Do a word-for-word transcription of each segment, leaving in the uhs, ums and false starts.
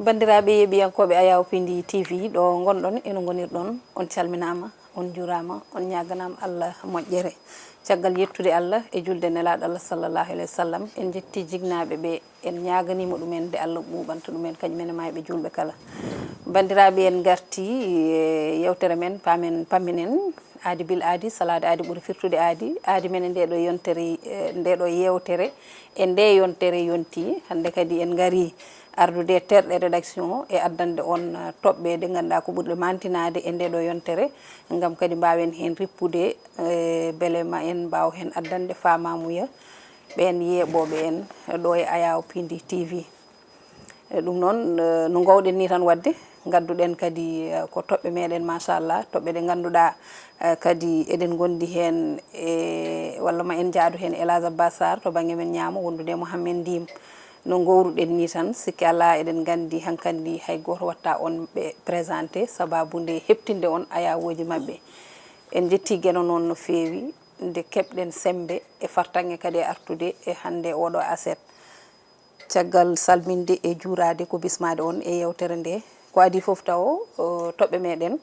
Banndiraaɓe yeeɓiyankooɓe Ayaw Pindi T V, ɗo ngonɗon e no ngonirɗon, on calminaama, on njuuraama, on ñaaganaama Allah moƴƴere. Caggal yettude Allah e julde Nelaaɗo Allah sallallahu alayhi wa sallam, en njetti jignaaɓe ɓe, en ñaaganiima ɗumen nde Allah ɓuuɓanta ɗumen, kañum en e maayɓe juulɓe kala. Banndiraaɓe, en ngartii e yeewtere men, paamen, pamminen, aadi bil aadi, salaade aadi ɓuri firtude aadi. Aadi men e ndeeɗo yontere, e ndeeɗo yeewtere, e nde yontere yonti. Hannde kadi en ngarii ardude e terɗe rédaction e addande on, eh, toɓɓe ɗe ngannduɗaa ko ɓurɗe maantinaade e ndeeɗo yontere, ngam kadi mbaawen heen rippude, eh, mbele ma en mbaaw heen addande faamaamuya ɓeen yeeɓooɓe en ɗo e Ayaw Pindi T V. E ɗum noon, eh, no ngoowɗen ni tan waɗde, ngadduɗen kadi, eh, ko toɓɓe meɗen, machallah, toɓɓe ɗe ngannduɗaa, eh, kadi eɗen ngondi heen e, walla ma en njaadu heen El Hadj Abbas Sarr to bannge men ñaamo, wondude e Mouhamed Ndim. No ngowruɗen ni tan, sikki alaa eɗen nganndi hankandi hay gooto watta on ɓe présenté, sababu nde heɓtinde on ayawooji maɓɓe. En njettii Geno noon no feewi, nde keɓɗen semmbe e fartaŋŋe kadi e artude e hannde oɗo aset. Caggal salminde e juuraade ko bismaade on e yeewtere nde, ko adii fof tawo, o, toɓɓe meɗen,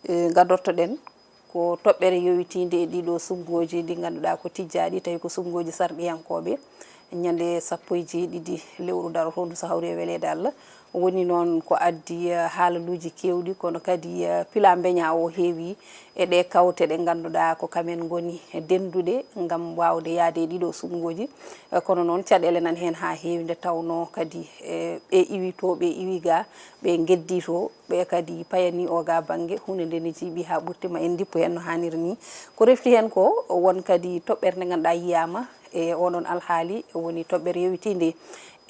e, ngadortoɗen ko toɓɓere yowitiinde e ɗiɗo suɓngooji ɗi ngannduɗaa ko tijjaaɗi, tawi ko suɓngooji sarɗiyankooɓe. Ñande sappo e jeeɗiɗi lewru darotoondu, so hawri e weleede Allah. Woni noon ko addi, eh, haalaluuji keewɗi, kono kadi, eh, pila mbeña o heewi e ɗe kawte ɗe ngannduɗaa ko kamen ngoni dennduɗe ngam waawde yahde e ɗiɗo suɓngooji. Eh, kono noon caɗeele nan heen haa heewi, nde tawnoo kadi, eh, ɓe iwi to, ɓe iwi ga, ɓe ngeddii to, ɓe kadi payanii o ga bannge, huunde nde ne jiiɓi haa ɓurti, ma en ndippu heen no haaniri ni. Ko refti heen ko won kadi toɓɓere nde ngannduɗaa yiyaama e oɗon alhaali, woni toɓɓere yowitiinde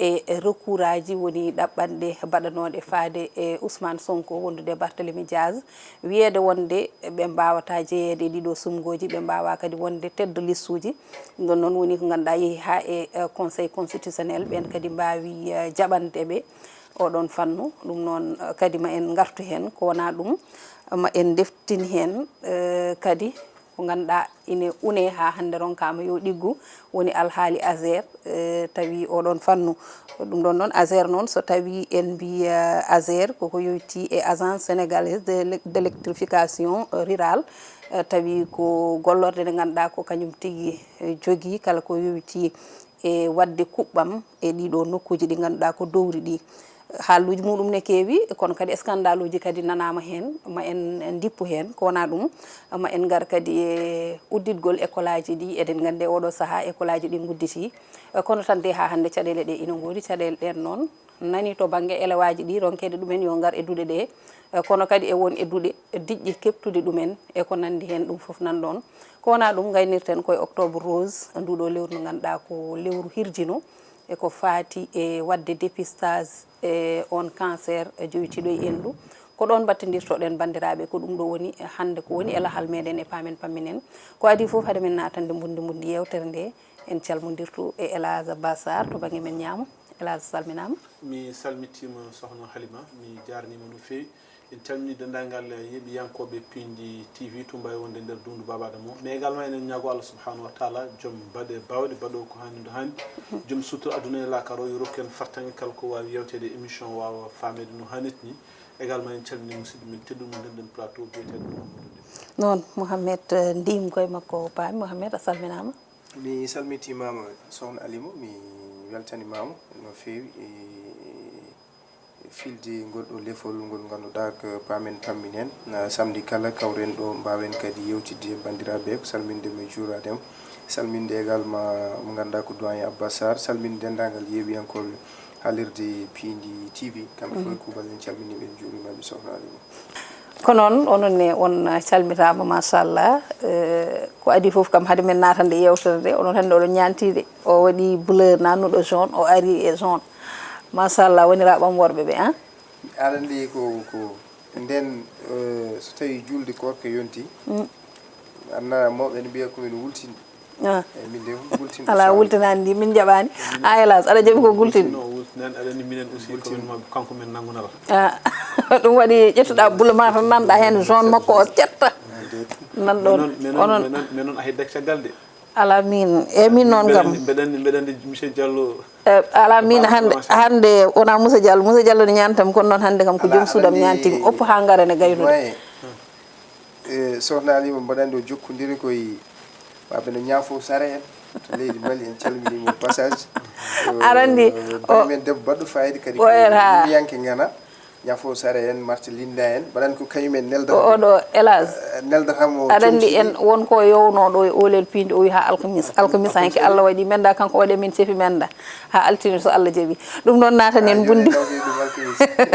e recours aji, woni ɗaɓɓanɗe baɗanooɗe faade e Ousmane Sonko wondude e Barthélémy Diaz, wiyeede wonde ɓe mbaawata jeyeede e ɗiɗo suɓngooji, ɓe mbaawaa kadi wonde tête de liste uji. Ɗum ɗon noon woni ko ngannduɗaa yehi haa e, eh, Conseil constitutionnel, ɓeen kadi mbaawi, eh, jaɓande ɓe oɗon fannu. Ɗum noon, eh, kadi ma en ngartu heen, ko wonaa ɗum, ma en ndeftin heen, eh, kadi ko ngannduɗaa ine une haa hannde ronkaama yo ɗiggu, woni alhaali Azer, eh, tawi oɗon fannu. Ɗum ɗon noon, Azer noon, so tawi en mbi, eh, Azer, koko yowiti e Agence Sénégalaise de l'é-, d'électrification, eh, rurale, eh, tawi ko gollorde nde ngannduɗaa ko kañum tigi, eh, jogii kala ko yowiti e waɗde kuɓɓam e ɗiɗo nokkuuji ɗi ngannduɗaa ko dowri ɗi. Haalluuji muɗum ne keewi, kono kadi skandaluuji kadi nanaama heen, ma en, en ndippu heen. Ko wonaa ɗum, ma en ngar kadi e udditgol ekolaaji ɗi. Eɗen nganndi e oɗo sahaa ekolaaji ɗi ngudditi. Eh, kono tan de haa hannde caɗeele ɗe ina ngoodi. Caɗeele ɗeen noon nani to bannge elewaaji ɗi ronkeede ɗumen yo ngar e duɗe ɗe. Eh, kono kadi e won e duɗe diƴƴe keɓtude ɗumen e ko nanndi heen, ɗum fof nan ɗoon. Ko wonaa ɗum, ngaynirten koye octobre rose, nduɗo lewru ndu ngannduɗaa ko lewru hirjino, e ko faati e waɗde dépistage e on cancer, e jowitiiɗo e enndu. Ko ɗoon mbattindirtoɗen banndiraaɓe, ko ɗum ɗo woni hannde ko woni e lahal meɗen e paamen pamminen. Ko adii fof, hade men naatande mbundi mbundi yeewtere nde, en calmondirtu e El Hadj Abbas Sarr to bannge men ñaamo. El Hadj, salminaama. Mi salmitiima, Sohna Halima, mi jaarniima no feewi. En calminii denndaangal yeeɓiyankooɓe Piindi T V, to mbaawi wonde nder duundu Baaba Adama o. Mais également, enen ñaago Allah subhanahu wa taala, joom baɗe baawɗe, baɗoowo ko haani no haani, joom sutura aduna e laakara o, yo rokku en fartaŋŋe kala ko waawi yewteede e émission, waawa faameede no haanirta ni. Également, en calminii musidɗo men tedduɗo mo nder ɗen plateau, biyeteeɗo Mamadou Deme. Noon, Mouhamed, eh, Ndim koye makko paami. Mouhamed, a salminaama. Mi salmitimaama, Sohna Alima, mi weltanimaama no feewi e filde ngol ɗo lefol ngol ngannduɗaa ko paamen pamminen. Na samedi kala kawren ɗo, mbaawen kadi yewtidde e banndiraaɓe, ko salminde mo e juuraade mo. Salminde également mo ngannduɗaa ko doyen Abbas Sarr, salminde denndaangal yeeɓiyankooɓe haalirde Piindi T V, kamɓe fof e kuuɓal en calminii ɓe, en njuuriima ɓe, Sohna Alima. Ko noon, onon ne on calmitaama, machallah. Eh, ko adii fof kam, hade men naatande yeewtere nde, onon hannde oɗon ñaantiiɗe. O waɗi bleu nannuɗo jaune, o ari e jaune. Machallah, woniraaɓe am worɓe ɓe, ah? Aɗa anndi ko, ko nden, eh, so tawii juulde koorka yonti, mm, anndaa mawɓe ne mbiya ko min wultini. Ah. Eyi, min de wultini. Alaa, wultinaani ndi, min njaɓaani. Ah, hélas, aɗa jaɓi ko wultini. No wultinaani, aɗa anndi minen aussi ko min mawɓe, kanko min nanngunata. Ah, ɗum waɗi ƴettuɗaa bleu ma tan, nanɗaa heen jaune makko o, ƴetta. Ah, deet. Nan ɗoon, mais noon, onon mais noon, mais noon a heddaaki caggal de. Alaa min, e min noon kam. Mbeɗa anndi, mbeɗa anndi, monsieur Diallo. Eh, alaa min hannde, hannde wonaa Moussa Diallo. Moussa Diallo ne ñaantam, kono noon hannde kam ko joom suudam ñaantiim. Oppo haa ngara ne gaynude. E sohna Alima, mbaɗa anndi o jokkondiri koye Baaba no ñaafo Sara en to leydi Mali, en calminii mo passage. Aɗa anndi, o men debbo baɗɗo fayida kadi ko yimɓeyanke ngana. Ñafo Sara en, Marta Linda en, mbaɗan ko kañum en nelda. Oɗo hélas. Neldata mo. Aɗa anndi en won ko yownooɗo e oolel piindi o wi haa alkamis. Alkamis hanki Allah waɗi menda kanko waɗi min cefi menda. Haa altine so Allah jaɓi. Ɗum noon naatanen mbundi.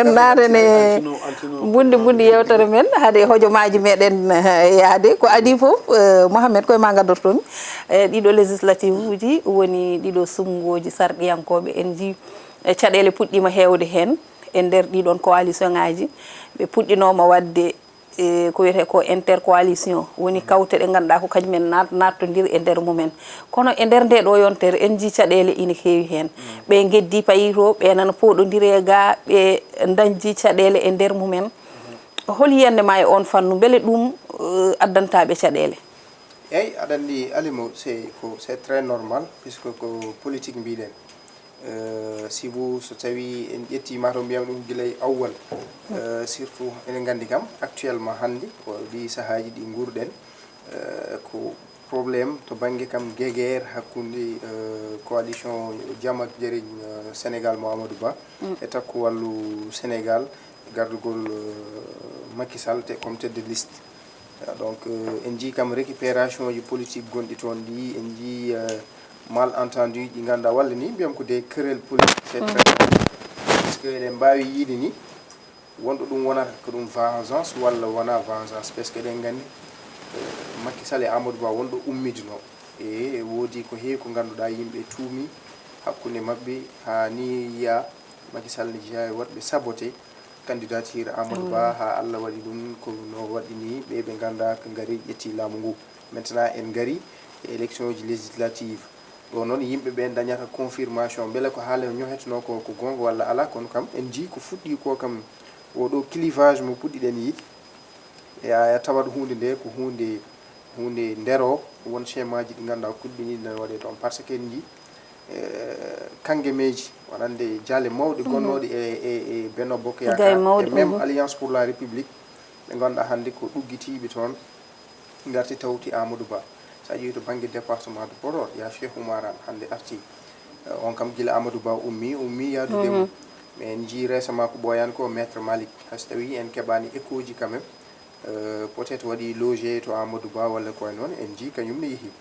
Naatanen mbundi mbundi yewtere men hade hojomaaji meɗen yahde. Ko adii fof, Mohamed, koye ma ngaddortomi. E ɗiɗo législative uji woni ɗiɗo sumngooji sarɗiyankooɓe en njii caɗeele puɗɗiima heewde heen. E nder ɗiɗon coalition ngaaji, ɓe puɗɗinooma waɗde e ko wiyetee ko intercoalition, woni kawte ɗe ngannduɗaa ko kañum en naat- naattondir e nder mumen. Kono e nder ndee ɗoo yontere, en njii caɗeele ina heewi heen. Ɓe ngeddii payii to, ɓe nana pooɗondiri e gaa, ɓe ndañjii caɗeele e nder mumen. Hol yiyannde ma e oon fannu, mbele ɗum addantaa ɓe caɗeele? Eey, aɗa anndi Alimo, c'est ko c'est très normal puisque ko politique mbiɗen. Sibu so tawii en ƴettii mataw mbiyam ɗum gila e awwal, surtout eɗen nganndi kam actuellement hannde ko ɗii sahaaji ɗi nguurɗen, ko problème to bannge kam guerre hakkunde coalition Jam ak Njariñ Sénégal mo Amadou Ba e takku wallu Sénégal gardugol Macky Sall te comme tête de liste. Donc en njii kam récupération ji politique gonɗi toon ɗi, en njii malentendu ji ɗi ngannduɗaa walla ni mbiyam ko des querelles politiques, c'est très puisque eɗen mbaawi yiide ni wonɗo ɗum wonata ko ɗum vengeance walla wonaa vengeance, parce que eɗen nganndi Macky Sall e Amadou Ba wonɗo ummidunoo e woodi ko heewi ko ngannduɗaa yimɓe tuumi hakkunde maɓɓe haa ni yiyaa Macky Sall ne jeyaa e woɗɓe saboté candidature Amadou Ba haa Allah waɗi ɗum ko no waɗi ni ɓe ɓe nganndaa ko ngari ƴetti laamu ngu. Maintenant en ngari e élection ji législative ɗo noon yimɓe ɓe dañata confirmation mbele ko haala ñohetenoo ko ko goonga walla alaa, kono kam en njii ko fuɗɗii ko kam oɗo clivage mo puɗɗiɗen yiide e a tawat huunde nde ko huunde huunde ndero won schéma ji ɗi ngannduɗaa kuɗɗiniɗi ne waɗe toon par ce que en njii kanngemeeji wonande jaale mawɗe gonnooɗe e e e Benno Bokk Yaakaar e même Alliance pour la République ɓe ngannduɗaa hannde ko ɗuggitiiɓe toon ngarti tawti Amadou Ba. So a ƴeewi to bannge département de Podor ya Cheikh Oumar Anne hannde arti on kam gila Amadou Ba ummi ummi yaadude mum mais en njii récemment ko ɓooyaani ko maître Malick hay so tawii en keɓaani écho ji quand même peut-être waɗi logé to Amadou Ba walla ko wayi noon en njii kañum ne yehi.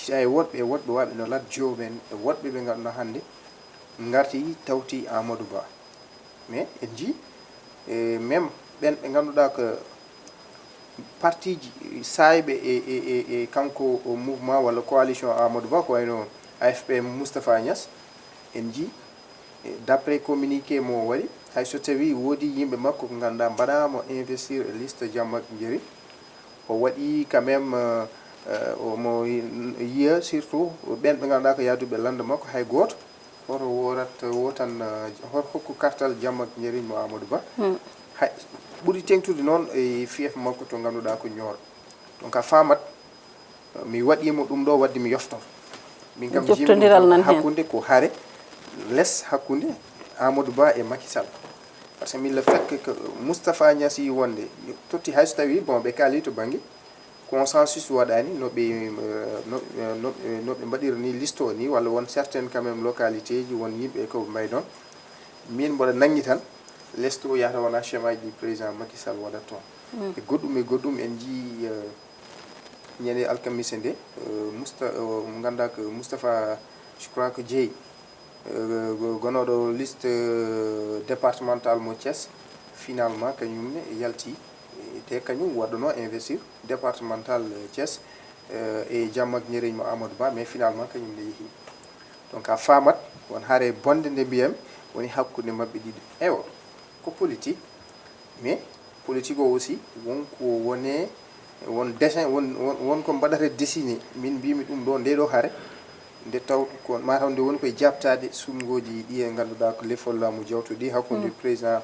Hay woɗɓe e woɗɓe waɓe no Lat Diop en e woɗɓe ɓe ngannduɗaa hannde ngarti tawti Amadou Ba mais en njii e même ɓen ɓe ngannduɗaa ko parti ji saayɓe e e e e kanko o mouvement walla coalition Amadou Ba ko wayno A F P Moustapha Niass en njii d'après communiqué mo o waɗi hay so tawii woodi yimɓe makko ko ngannduɗaa mbaɗaama investir e liste Jam ak Njariñ o waɗi quand même omo yiya surtout ɓen ɓe ngannduɗaa ko yaaduɓe lannda makko hay gooto hoto woorat wootan hoto hokku kartal Jam ak Njariñ mo Amadou Ba hay ɓuri teŋtude noon e fief makko to ngannduɗaa ko Nioro donc a faamat mi waɗiima ɗum ɗo waɗde mi yoftor min kam joftondiral nan heen hakkunde ko hare les hakkunde Amadou Ba e Macky Sall par ce que min le fait que Moustapha Niass yi wonde totti hay so tawi bon ɓe kaali to bannge consensus waɗaani no ɓe no ɓe mbaɗira ni liste o ni walla won certaine quand même localité ji won yimɓe ko ɓe mbayi ɗon min mboɗo nanngi tan liste o yahata wona schéma ji ɗi président Macky Sall waɗat toon e goɗɗum e goɗɗum en njii ñande alkamise nde musta mo ngannduɗaa ko Moustapha je crois que Dieye gonooɗo liste départemental mo Thiès finalement kañum ne yalti te kañum waɗɗono investir départemental Thiès e Jam ak Njariñ mo Amadou Ba mais finalement kañum ne yehi donc a faamat won hare bonde nde mbiyam woni hakkunde maɓɓe ɗiɗo eywa ko politique mais politique o aussi won ko wone won dessin won won ko mbaɗata dessiné min mbimi ɗum ɗo nde ɗo hare nde taw ko mataw nde woni koye jabtade sumgoji ɗi e ngannduɗaa ko lefol laamu jawtuɗi hakkunde président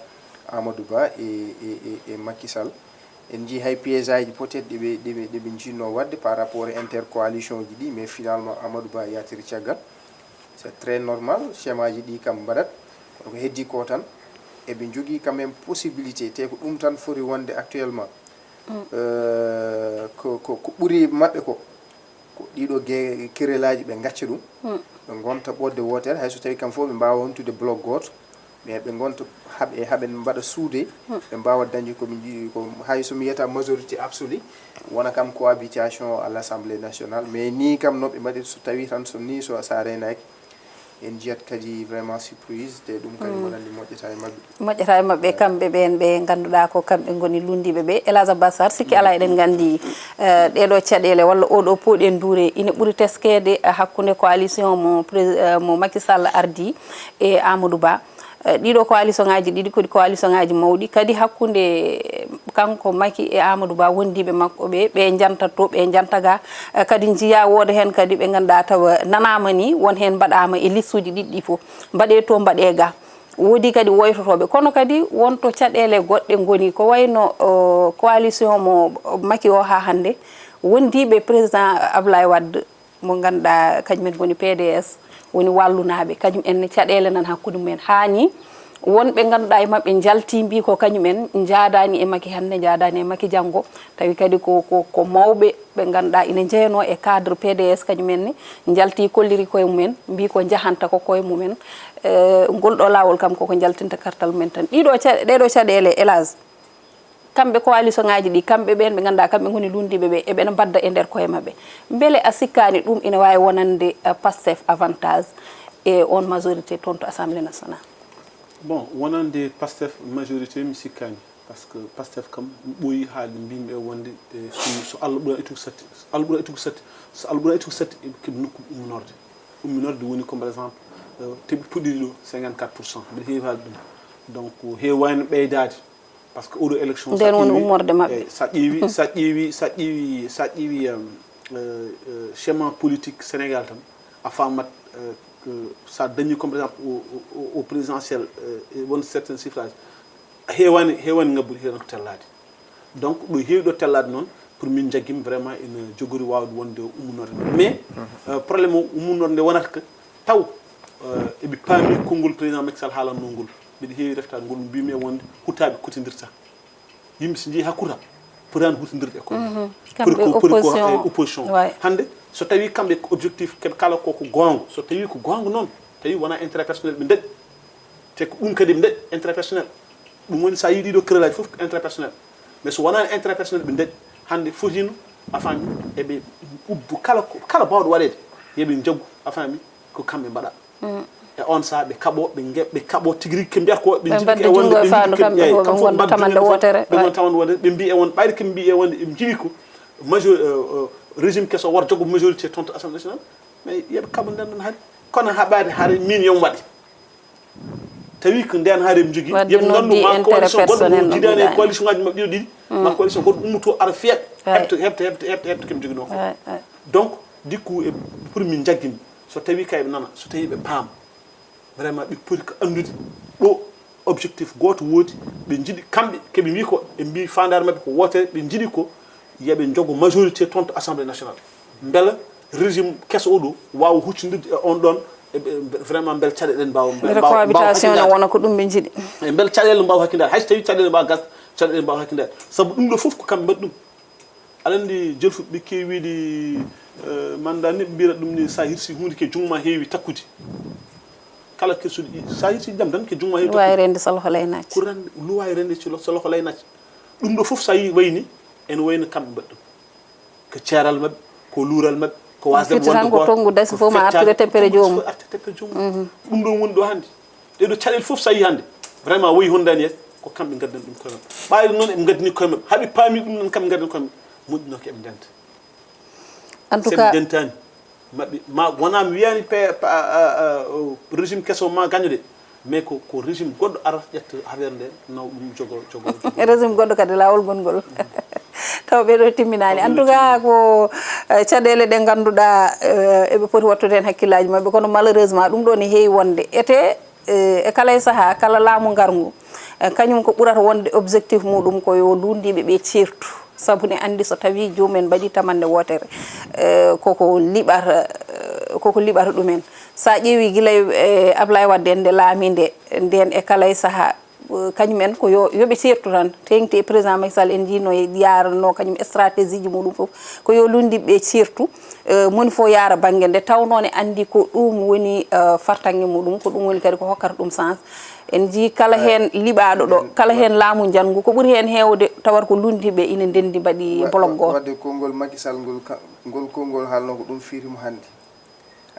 Amadou Ba e e e Macky Sall En njii hay piégage ji peut-être ɗi ɓe, ɗi ɓe, ɗi ɓe njinnoo waɗde par rapport e intercoalition ji ɗi, mais finalement Amadou Ba yaatiri caggal. C'est très normal, schéma ji ɗi kam mbaɗat. Kono ko heddi ko tan, eɓe njogii quand même possibilité, te ko ɗum tan foti wonde actuellement. Euh, ko, ko, ko ɓuri maɓɓe ko, ko ɗiɗo ge-, kerelaaji ɓe ngacca ɗum. Ɓe ngonta ɓoɗde wootere, hay so tawi kam fof ɓe mbaawa wontude bloc gooto, mais ɓe ngonta haɓe, haɓe mbaɗa suude, ɓe mbaawa dañde ko ɓe njiɗi ko. Hay so mi yiyata majorité absolue, wona kam cohabitation à l'Assemblée nationale, mais ni kam no ɓe mbaɗi, so tawi tan so ni, so sa reenaaki, en njiyat kadi vraiment surprise, te ɗum kadi wonande moƴƴata e maɓɓe. Moƴƴata e maɓɓe kamɓe ɓeen ɓe ngannduɗaa ko kamɓe ngoni lunndiiɓe ɓe. El Hadj Abbas Sarr, sikki alaa eɗen nganndi, eh, ɗeeɗo caɗeele walla oɗo pooɗi en duure ina ɓuri teskeede, eh, hakkunde coalition mo prés-, eh, mo Macky Sall ardii e Amadou Ba. Eh, ɗiɗo coalition ŋaaji ɗiɗi ko ɗi coalition ŋaaji mawɗi. Kadi hakkunde kanko Macky e Amadou Ba wondiiɓe makko ɓe, ɓe njantat to, ɓe njanta ga. Eh, kadi njiya wooda heen kadi ɓe ngannduɗaa tawa nanaama ni, won heen mbaɗaama e listuuji ɗiɗi ɗi fof. Mbaɗee to, mbaɗee ga. Woodi kadi woytotooɓe. Kono kadi won to caɗeele goɗɗe ngoni. Ko wayno, o, coalition mo Macky o haa hannde, wondiiɓe président Abdoulaye Wade mo ngannduɗaa kañum en ngoni P D S, woni wallunaaɓe. Kañum en ne caɗeele nan hakkunde mumen. Haa ni won ɓe ngannduɗaa e maɓɓe njalti mbi ko kañum en njaadaani e Macky hannde, njaadaani e Macky janngo. Tawi kadi ko, ko, ko mawɓe ɓe ngannduɗaa ina njeyanoo e cadre P D S, kañum en ne njalti kolliri koye mumen, mbi ko njahanta ko koye mumen. Eh, ngol ɗo laawol kam koko njaltinta kartal mumen tan. Ɗiɗo ca-, ɗeɗo caɗeele, hélas, kamɓe coalition ŋaaji ɗi, kamɓe ɓeen ɓe ngannduɗaa kamɓe ngoni lunndiiɓe ɓe, eɓena mbadda e nder koye maɓɓe. Mbele a sikkaani ɗum ina waawi wonande, eh, Pastef avantage e on majorité toon to Assemblée nationale? Bon, wonande Pastef majorité mi sikkaani, parce que Pastef kam ɓooyi haalde mbimi e wonde, eh, so, so Allah ɓura ittugo satti, so Allah ɓura ittugo satti, so Allah ɓura ittugo satti, e keɓi nokku umminorde. Umminorde woni comme par exemple, eh, teɓi puɗɗiɗo cinquante-quatre pour cent, mbiɗa heewi haalde ɗum. Donc heewani ɓeydaade. Parce que oɗo élection, nden woni ummorde maɓɓe. Eyi, sa ƴeewi, sa ƴeewi, sa ƴeewi, sa ƴeewi, um, euh, euh, schéma politique Sénégal tan, a faamat, euh, que sa dañi comme par exemple au, au, au présidentiel, euh, e won certains suffrages, heewani, heewani ngabbude, heewani ko tellaade. Donc ɗo heewi ɗo tellaade noon, pour min jaggim vraiment ina jogori waawde wonde o ummunorde nde. Mais, euh, problème o ummunorde nde wonata que taw, euh, eɓe paami konngol président Macky Sall haalanno ngol. Mbiɗa heewi reftaade ngol mbimi e wonde hutaaɓe kutindirta. Yimɓe so njii hakkuta, potaani hutindirde e koye. Mhm. Kamɓe poti ko, poti ko opposition. E opposition. Ouais. Hannde, so tawi kamɓe ko objectif keɓe kala ko ko goonga, so tawi ko goonga noon, tawi wona intérêt personnel ɓe ndaɗi. Te ko ɗum kadi ɓe ndaɗi, intérêt personnel. Ɗum woni sa yii ɗiɗo kerelaaji fof ko intérêt personnel. Mais so wonani intérêt personnel ɓe ndaɗi, hannde fotino, a faami, eɓe ubbo kala ko, kala baawɗo waɗeede, yeɓe njaggu, a faami, ko kamɓe mbaɗa. Mm. E on saha ɓe kaɓo, ɓe nge-, ɓe kaɓo tigi rigi, ke mbiyata ko ɓe njiɗi mbadda e wonde, junngo e ɓe faandu, njiɗi kamɓe ke, fof kamɓe fof ngonda mbadda tamande junngo e wootere. Ɓe ngonda tamande wootere. Ɓe mbiya e won, ɓayri ke mbiya e wonde ɓe njiɗi ko major-, euh, euh, régime keso war jogo majorité toon to Assemblée nationale. Mais yeɓe kaɓo nden ɗon hari. Kono haɓaade hari min yomi waɗi. Tawi ko nden hari eɓe njogii, yeɓe ngandu ma coalition goɗɗo mo jidaani e coalition ngaji maɓɓe ɗiɗo ɗiɗi, ma coalition goɗɗo ummoto ara fiyaɓe, heɓta, heɓta, heɓta, heɓta, heɓta keɓe njoginoo ko. Donc, du coup, e pour min jaggimi, so tawi kay ɓe nana, so tawi ɓe paama, vraiment ɓe poti ko anndude ɗo objectif gooto woodi, ɓe njiɗi kamɓe, keɓe mbi ko, ɓe mbi faandaare maɓɓe ko wootere, ɓe njiɗi ko, yeɓe njogo majorité toon to Assemblée nationale. Mbela régime keso oɗo waawa huccindirde e on ɗon, e, e, vraiment mbela caɗeele ɗen mbaawa, mbela mbaawa, mbaawa cohabitation ne hakkindaade. Wona ko ɗum ɓe njiɗi. E mbela caɗeele mbaawa hakkindaade. Hay so tawi caɗeele mbaawa gasde, caɗeele mbaawa hakkindaade. Sabu ɗum ɗo fof ko kamɓe mbaɗi ɗum. Aɗa anndi jolfuɓe ɓe keewi wiide, eh, manda ni ɓe mbiyata ɗum ni, sa hirsi huunde ke junngo ma heewi takkude. Kala ke suuɗi, sa hirsi jam tan ke junngo ma heewi takkude. Luwaawi rende so loho lay naaj. Ko rende, luwaawi rende so lo-, so loho lay naaj. Ɗum ɗo fof so a yii wayni, ene wayno kamɓe mbaɗi ɗum. Ko ceeral maɓɓe, ko luural maɓɓe, ko waasde firti wonde tan ko goto, tongu dasi ko fof ma feccaade, artude teppere ko tongu dasi joomum. Fof artude teppere joomum. Mhm. Ɗum ɗon woni ɗo hannde. Ɗee ɗo caɗeele fof so a yii hannde, vraiment woyi hondaani yeeso, ko kamɓe ngaddani ɗum koye maɓɓe. Ɓayri noon eɓe ngaddani koye maɓɓe. Haɓe paami ɗum noon kamɓe ngaddani koye maɓɓe. Moƴƴi noon ko eɓe ndenta. En tout cas, so ɓe ndentaani, maɓɓe, ma wonaa mi wiyaani pe-, pa-, a, a, o, régime keso ma gaño de, mais ko, ko régime goɗɗo ara ƴetta affaire nde, nawa ɗum jogo, jogo, jogo. Régime goɗɗo kadi laawol gongol. Taw ɓee ɗo timminaani. En tout cas, ko, eh, caɗeele ɗe ngannduɗaa, eh, eɓe poti wattude heen hakkillaaji maɓɓe, kono malheureusement ɗum ɗo ne heewi wonde. Ete, e kala e sahaa, kala laamu ngarngu, e kañum ko ɓurata wonde objectif muɗum ko yo lunndiiɓe ɓe ceertu. Sabu ne anndi so tawii joomum en mbaɗii tamannde wootere, e koko liɓata, e koko liɓata ɗumen. So a ƴeewii gila e Ablaye Wade en nde laamii nde, ndeen e kala e sahaa, eh, kañum en ko yo, yo ɓe ceertu tan, teeŋti e président Macky Sall en njiino e yaarno kañum stratégie ji muɗum fof, ko yo lunndiiɓe ceertu, eh, moni fof yaara bannge nde tawnoo ne anndi ko ɗum woni, eh, fartaŋŋe muɗum, ko ɗum woni kadi ko hokkata ɗum sens. En njii kala heen liɓaaɗo ɗo, kala heen laamu njanngu, ko ɓuri heen heewde tawata ko lunndiiɓe ina ndenndi mbaɗi bloc gooto. Wadde konngol Macky Sall ngol, ka-, ngol konngol haalno ko ɗum fiiri mo hannde.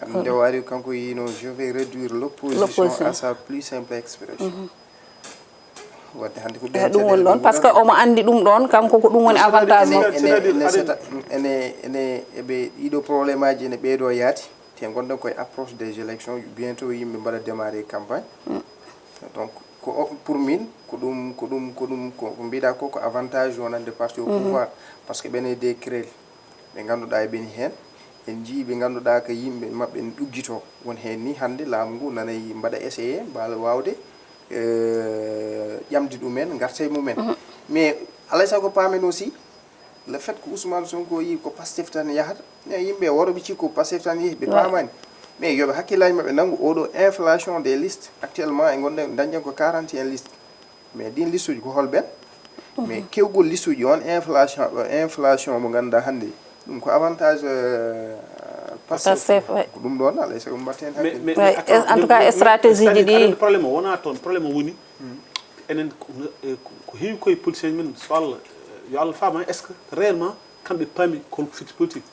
Nde o ari kanko yiino, je vais réduire l'opposition à sa plus simple expression. Wadde hannde ko ɓen ɗum woni ɗon, par ce que omo anndi ɗum ɗon, kanko ko ɗum woni avantage makko. Ene, ene, ene, ene, ene, ene, eɓe ɗiɗo problème aji ene ɓeydo yaade, te ngonɗen koye approche des élections, bientôt yimɓe mbaɗa démarrer campagne. Donc, ko o, pour min, ko ɗum, ko ɗum, ko ɗum, ko, ko mbiɗa ko, ko avantage wonande parti au pouvoir, par ce que ɓen e des créels. Ɓe ngannduɗaa e ɓeni heen, en njii ɓe ngannduɗaa ko yimɓe maɓɓe ne ɗuggitoo. Won heen ni hannde laamu ngu nanay mbaɗa essayé, mbaawa waawde, eh, ƴamde ɗumen, ngarta e mumen. Mais alay sago paamen aussi, le fait que Ousmane Sonko yii ko Pastef tan yahata, mais yimɓe worɓe cikku Pastef tan yehi, ɓe paamani. Mais yoɓe hakkillaaji maɓɓe nanngu oɗo inflation des listes. Actuellement, e ngonɗen, dañden ko quarante et un listes. Mais ɗin listuji ko hol ɓen? Mais kewgol listuji on inflation, inflation mo ngannduɗaa hannde, ɗum ko avantage, euh, Pastef. Pastef, ouais. Ko ɗum ɗon, alay sago mbatten hakkille. Mais, mais, mais attends, en tout cas, stratégie ji ɗi. Problème o wona toon, problème o woni, enen ko, eh, ko, ko heewi koye politicien men, so Allah, eh, yo Allah faama, est-ce que réellement kamɓe paami ko fiti politique?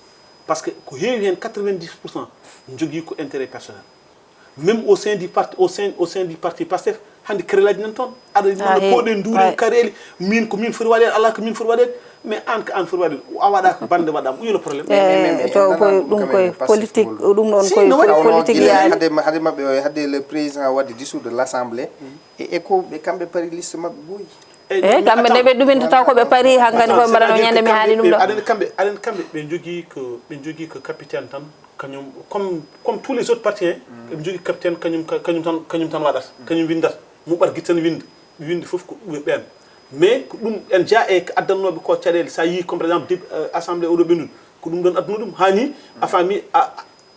Par ce que ko heewi heen quatre-vingt-dix pour cent njogii ko intérêt personnel. Même au sein du parti, au sein, au sein du parti Pastef, hannde kerelaaji nan toon. Aɗa yiɗi noon poɗen nduuri kareeli, min ko min foti waɗeede, alaa ko min foti waɗeede. Mais aan ko aan foti waɗeede, a waɗa ko bannde waɗaama, où est le problème? Eh, to ko ɗum koye politique, ɗum ɗon koye politique yaani. Hade, hade maɓɓe o, hade le président waɗde dissoudre l'Assemblée, e, e ko ɓe kamɓe pari liste maɓɓe ɓooyi. Eh, kamɓe nde ɓe ɗuminta taw ko ɓe pari, hankadi ko ɓe mbaɗano ñande mi haali ɗum ɗo. Aɗa kamɓe, aɗa kamɓe ɓe njogii ko, ɓe njogii ko capitaine tan. Kañum, comme, comme tous les autres partis, hein, ɓe njogii capitaine, kañum, ka-, kañum tan, kañum tan waɗata, kañum winndata. Muɓɓata gite tan winnda, ɓe winndi fof ko ɓe ɓeen. Mais ko ɗum en jaa e ko addannooɓe ko caɗeele, so a yii, comme par exemple, dip-, euh, assemblée oɗo ɓennuɗo, ko ɗum ɗon adduna ɗum. Haa ni, a faami, a,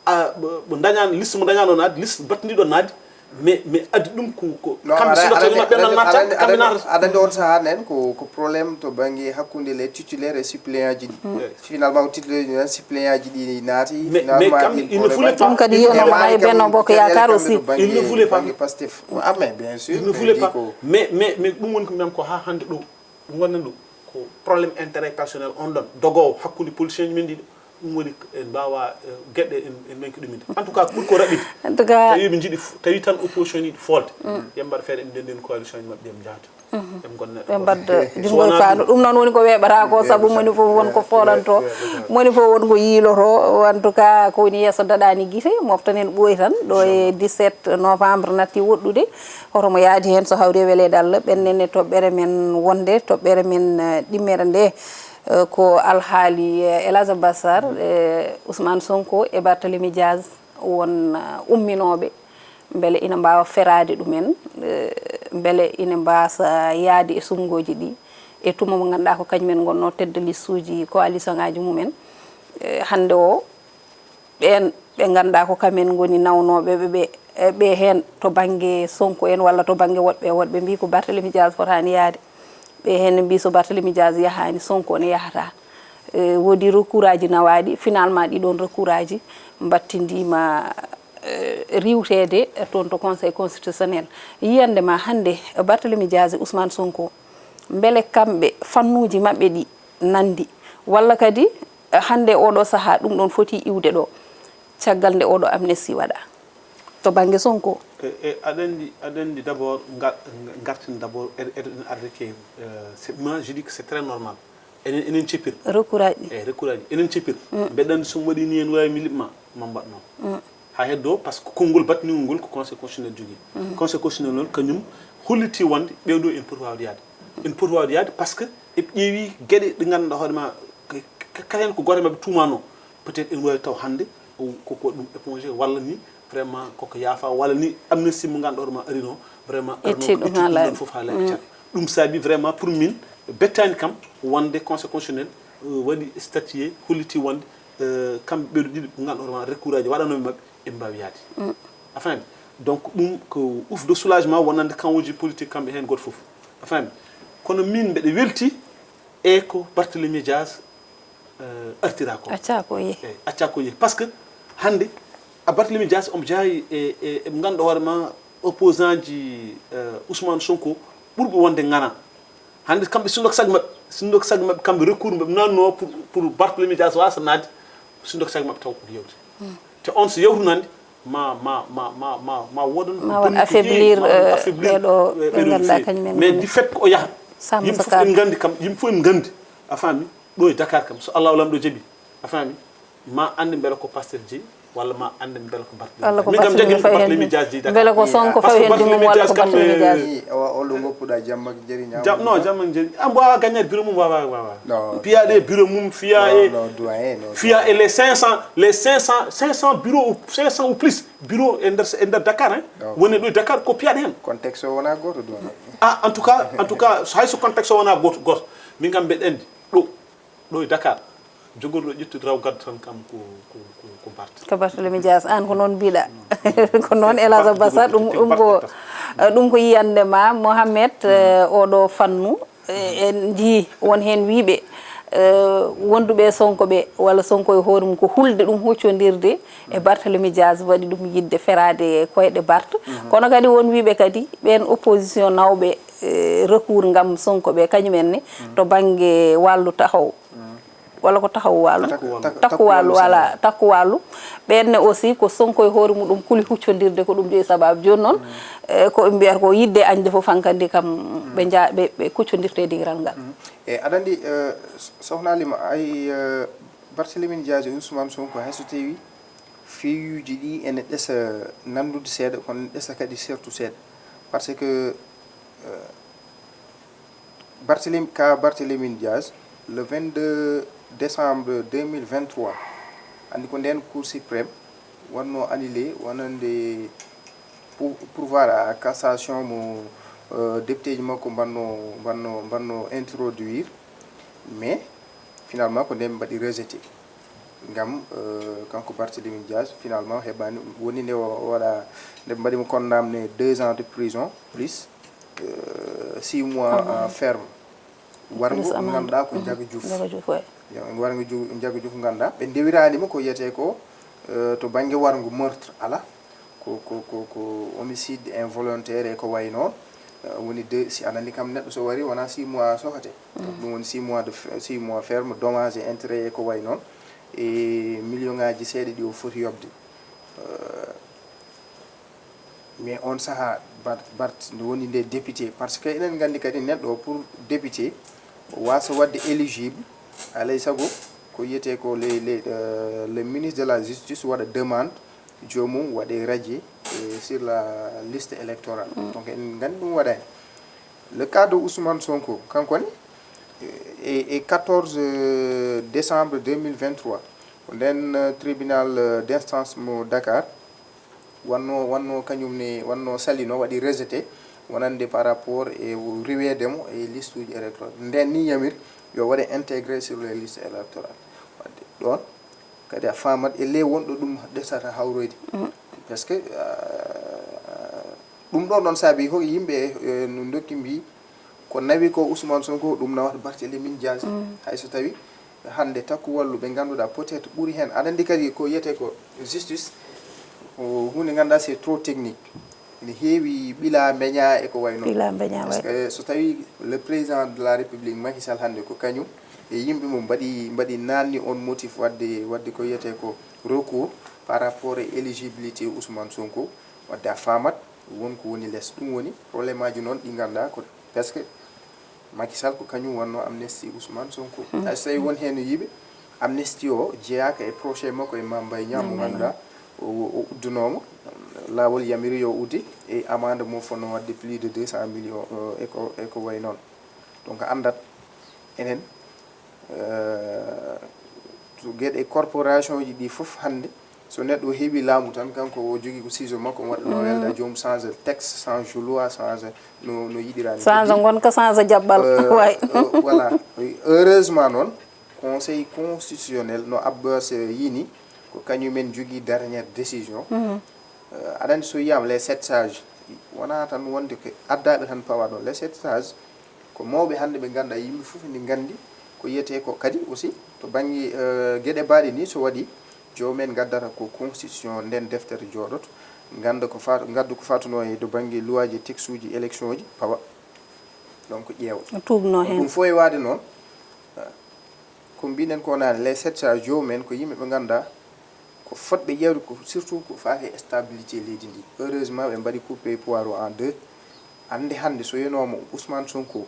a, ɓe, ɓe ndañaano, liste mo ndañaano naatde, liste battindiiɗo naatde, mais, mais addi ɗum ko, ko kamɓe so ndottoo maɓɓe nan natta, kamɓe naatata. Aɗa anndi on sahaa nen ko, ko problème to bannge hakkunde les titulaires et suppléants ji ɗi. Finalement, ko titulaire ji, suppléant ji ɗi naati. Mais, mais finalement, kam, il ne voulait pas. Ɗum kadi yiyano ko may Benno Bokk Yaakaar aussi. Il ne voulait pas. Bannge Pastef. Ah, mais bien sûr, il ne voulait pas. Mais, mais, mais ɗum woni ko mbiyan ko haa hannde ɗo. Ɗum wonnan ɗum ko problème intérêt personnel on ɗon. Dogoowo hakkunde politiciens ji men ɗiɗo. Ɗum woni en mbaawa, eh, geɗe en, en nanki ɗum inde. En tout cas, ko ɓuri ko raɓɓiɗde. En tout cas. Tawi ɓe njiɗi f-, tawi tan opposition yiɗi foolde. Yo ɓe mbaɗ feere ɓe ndenden coalition ji maɓɓe, ɓe njahata. Ɓe mbadda junngo e faandu. Ɗum noon woni ko weeɓata ko, sabu moni fof won ko foolanto, moni fof won ko yiiloto. En tout cas, ko woni yeeso daɗaani gite, moftanen ɓooyi tan, ɗo e dix-sept novembre natti woɗɗude. Hoto mo yaadi heen so hawri e weleede Allah, ɓennene toɓɓere men wonde, toɓɓere men, eh, ɗimmere nde, eh, ko alhaali, eh, El Hadj Abbas Sarr, eh, Ousmane Sonko e Barthélémy Diaz won, eh, umminooɓe. Mbele ina mbaawa feraade ɗum en, eh, mbele ina mbaasa yahde e suɓngooji ɗi, e tuma mo ngannduɗaa ko kañum en ngonnoo tête de liste uji coalition ngaaji mum en. Eh, hannde o, ɓeen ɓe ngannduɗaa ko kam en ngoni nawnooɓe ɓe, ɓe, eh, ɓe heen to bannge Sonko en walla to bannge woɗɓe e woɗɓe mbii ko Barthélémy Diaz fotaani yahde. Ɓe heen mbii so Barthélémy Diaz yahaani, Sonko ne yahataa. Eh, woodi recours aji nawaaɗi, finalement ɗii ɗoon recours aji mbattindiima, eh, riiwteede toon to Conseil constitutionnel. Yiyannde ma hannde, Barthélémy Diaz e Ousmane Sonko, mbele kamɓe fannuuji maɓɓe ɗi nanndi? Walla kadi, eh, hannde oɗo sahaa ɗum ɗoon foti iwde ɗo, caggal nde oɗo amnesty waɗa to bannge Sonko? E, e, aɗa anndi, aɗa anndi d'abord, nga-, nga-, ngarten d'abord, ed-, ed-, ene arde ke, eh, c'est, moi, je dis que c'est très normal. Enen, enen ceppir. Recours aji. Eyi, recours aji. Enen ceppir. Mbeɗa anndi so mi waɗii nii, ene waawi mi liɓ ma, ma mbaɗ noon. Haa heddoo, par ce que konngol battiningol ngol ko Conseil constitutionnel jogii. Conseil constitutionnel noon, kañum hollitii wonde ɓeeɗo ene poti waawde yahde. Ene poti waawde yahde par ce que eɓe ƴeewi geɗe ɗe ngannduɗaa hoore ma, ka-, ka-, kala heen ko gooto e maɓɓe tuumaanoo. Peut-être ene waawi taw hannde o, ko, ko ɗum épongé walla ni vraiment koko yaafa, walla ni amnistie mo ngannduɗaa ma arino vraiment arno ƴetti ɗum ɗum haa laaɓi fof haa laaɓi. Ɗum saabi vraiment pour min bettaani kam wonde conseil constitutionnel waɗi statué, holliti wonde kamɓe ɓeɗo ɗiɗi ɓe ngannduɗaa ma recours aji waɗanooɓe maɓɓe eɓe mbaawi yaade. A faami? Donc ɗum ko ouf de soulagement wonande kanwuji politique kamɓe heen gooto fof. A faami? Kono min mbeɗa welti e ko Barthélémy Dias artira ko. Acca ko yehi. Acca ko yehi. Parce que hannde a Barthélémy Dias omo jaayi e e ɓe ngannduɗaa hoore ma opposant ji Ousmane Sonko ɓurɓe wonde ngana. Hannde kamɓe sinno ko sag maɓɓe, sinno ko sag maɓɓe kamɓe recours maɓɓe nanno pour pour Barthélémy Dias wasa naatde, sinno ko sag maɓɓe taw ko yewte. Te on so yawtunande ma ma ma ma ma ma wodan ma won affaiblir affaiblir ɓeɗo ɓe ngannduɗaa kañum en. Mais du fait ko o yaha yimɓe fof en nganndi kam, yimɓe fof en nganndi. A faami? Ɗo e Dakar kam so Allahu lamɗo jaɓi, a faami, ma annde mbele ko Pastef jeyi walla ma annde mbele ko Barthélémy. Walla ko min kam Barthélémy jaggi ko fawi heen Barthélémy Dias jeyi Dakar. Mbele ko Sonko fawi heen ɗum walla ko Barthélémy Dias. Olo ngoppuɗa jamma jeri ñaw. Jam no jamma jeri am wawa gagnade bureau mum wawa wawa. Non. Piyaɗe bureau mum fiya e non, non, doyen, non, fiya e les cinq cents, les cinq cents, cinq cents bureaux ou cinq cents ou plus bureaux e nder e nder Dakar hein. Woni ɗo e Dakar ko piyaɗe heen. Contexte o wona goto doyen. Ah en tout cas en tout cas hay so contexte o wona goto goto min kam mbeɗa andi ɗo ɗo e Dakar jogorɗo ƴettude raw gadda tan kam ko ko ko ko Barth. Ko Barthélémy Dias an ko noon mbiɗa. Ko noon El Hadj Abbas ɗum ɗum ko ɗum ko yiyande ma Mohamed. Oɗo fannu en njii won heen wiiɓe wonduɓe e Sonko ɓe walla Sonko e hoore mum ko hulde ɗum huccondirde e Barthélémy Dias waɗi ɗum yidde feraade koyɗe Barth. Kono kadi won wiiɓe kadi ɓeen opposition nawɓe recours ngam Sonko ɓe kañum en ne to bannge wallu taxaw walla ko taxaw wallu takku wallu walla takku wallu ɓenne aussi ko Sonko e hoore muɗum kuli huccodirde ko ɗum jeyi sababu jooni noon ko ɓe mbiyata ko yidde añde fof hankadi kam ɓe nja ɓe ɓe kuccodirte e dingiral ngal. E aɗa anndi sohna Lima ay Barthélémy Dias e Ousmane Sonko hay so tawi feyuji ɗi ene ɗesa nanndude seeɗa kono ɗesa kadi sertu seeɗa par ce que Barthélémy ka Barthélémy Dias le vingt-deux décembre deux mille vingt-trois anndi ko nden Cour suprême wonno annulé wonande pouvoir à cassation mo député ji makko mbanno mbanno mbanno introduire mais finalement ko nden mbaɗi rejeté ngam kanko Barthélémy Dias finalement heɓani woni nde waɗa nde mbaɗimo condamné deux ans de prison plus six mois ferme warngo ngannduɗaa ko Ndiaga Diouf. Warngo Ndiaga Diouf ngannduɗaa ɓe ndewirani mo ko yiyetee ko to bannge warngo meurtre ala ko ko ko ko homicide involontaire e ko wayi noon woni de si aɗa anndi kam neɗɗo so wari wona six mois sohate. Ɗum woni six mois de six mois ferme dommage et intérêt e ko wayi noon e million ngaji seeɗa ɗi o foti yoɓde. Mais on saha Bart Bart nde woni nde député par ce que eɗen nganndi kadi neɗɗo pour député o wasa waɗde éligible alay sago ko yiyetee ko les les le ministre de la justice waɗa demande joomum waɗe radié sur la liste électorale. Donc eɗen nganndi ɗum waɗani le cas de Ousmane Sonko kanko ne e e quatorze décembre deux mille vingt-trois ko nden tribunal d'instance mo Dakar wanno wanno kañum ne wanno salino waɗi rejeté wonande par rapport e riweede mo e liste uji électorale nden ni yamir yo waɗe intégré sur les listes électorales wadde ɗon kadi a famat e le wonɗo ɗum ɗesata hawroyde parce que ɗum ɗo noon saabi ko yimɓe no dokki mbi ko nawi ko Ousmane Sonko ɗum nawata Barthélémy Dias hay so tawi hannde takku wallu ɓe ngannduɗaa peut-être ɓuri heen aɗa anndi kadi ko yiyetee ko justice ko huunde ngannduɗaa c'est trop technique ene heewi ɓila mbeña e ko wayi noon ɓila mbeña parce que so tawi le président de la république Macky Sall hannde ko kañum e yimɓe mum mbaɗi mbaɗi nanni on motif wadde wadde ko yiyetee ko recours par rapport e éligibilité Ousmane Sonko wadde a famat won ko woni les ɗum woni problème aji noon ɗi ngannduɗaa ko parce que Macky Sall ko kañum wonno amnesty Ousmane Sonko hay so tawi won heen no yiiɓe amnesty o jeyaaka e projet makko e Mame Mbaye Niang mo ngannduɗaa o uddunooma laawol yamiri yo udde e amande mo fonno wadde plus de deux cent millions eko eko wayi noon donc anndat enen geɗe corporation ji ɗi fof hannde So neɗɗo heɓi laamu tan, kanko o jogii ko siiso makko, o waɗa no welda joom, change texte, change loi, change no, no yiɗira ni. Change ngonka, change jaɓɓal. Euh, Way. euh, voilà. Heureusement noon, Conseil constitutionnel no Abbas yini, ko kañumen jogii dernière décision. Euh, aɗa anndi so yiyaama les sept sages, wonaa tan wonde ko addaaɓe tan pawa ɗon. Les sept sages ko mawɓe hannde ɓe ngannduɗaa yimɓe fof ene nganndi ko yiyetee ko. Kadi aussi to bannge, euh, geɗe baaɗe ni, so waɗi, joomum en ngaddata ko constitution nden deftere jooɗoto, ngannda ko fa-, ngaddu ko fatunoo e to bannge luwaaji e textuuji élection ji, pawa. Donc ƴeewa. Tuugno Ɗum heen. Fof e waade noon, ko mbiɗen ko naane, les sept sages, joomum en ko yimɓe ɓe ngannduɗaa ko fotɓe ƴeewde ko surtout ko faati e stabilité leydi ndi. Heureusement ɓe mbaɗi coupé pouvoir o en deux. Hannde hannde so yenooma Ousmane Sonko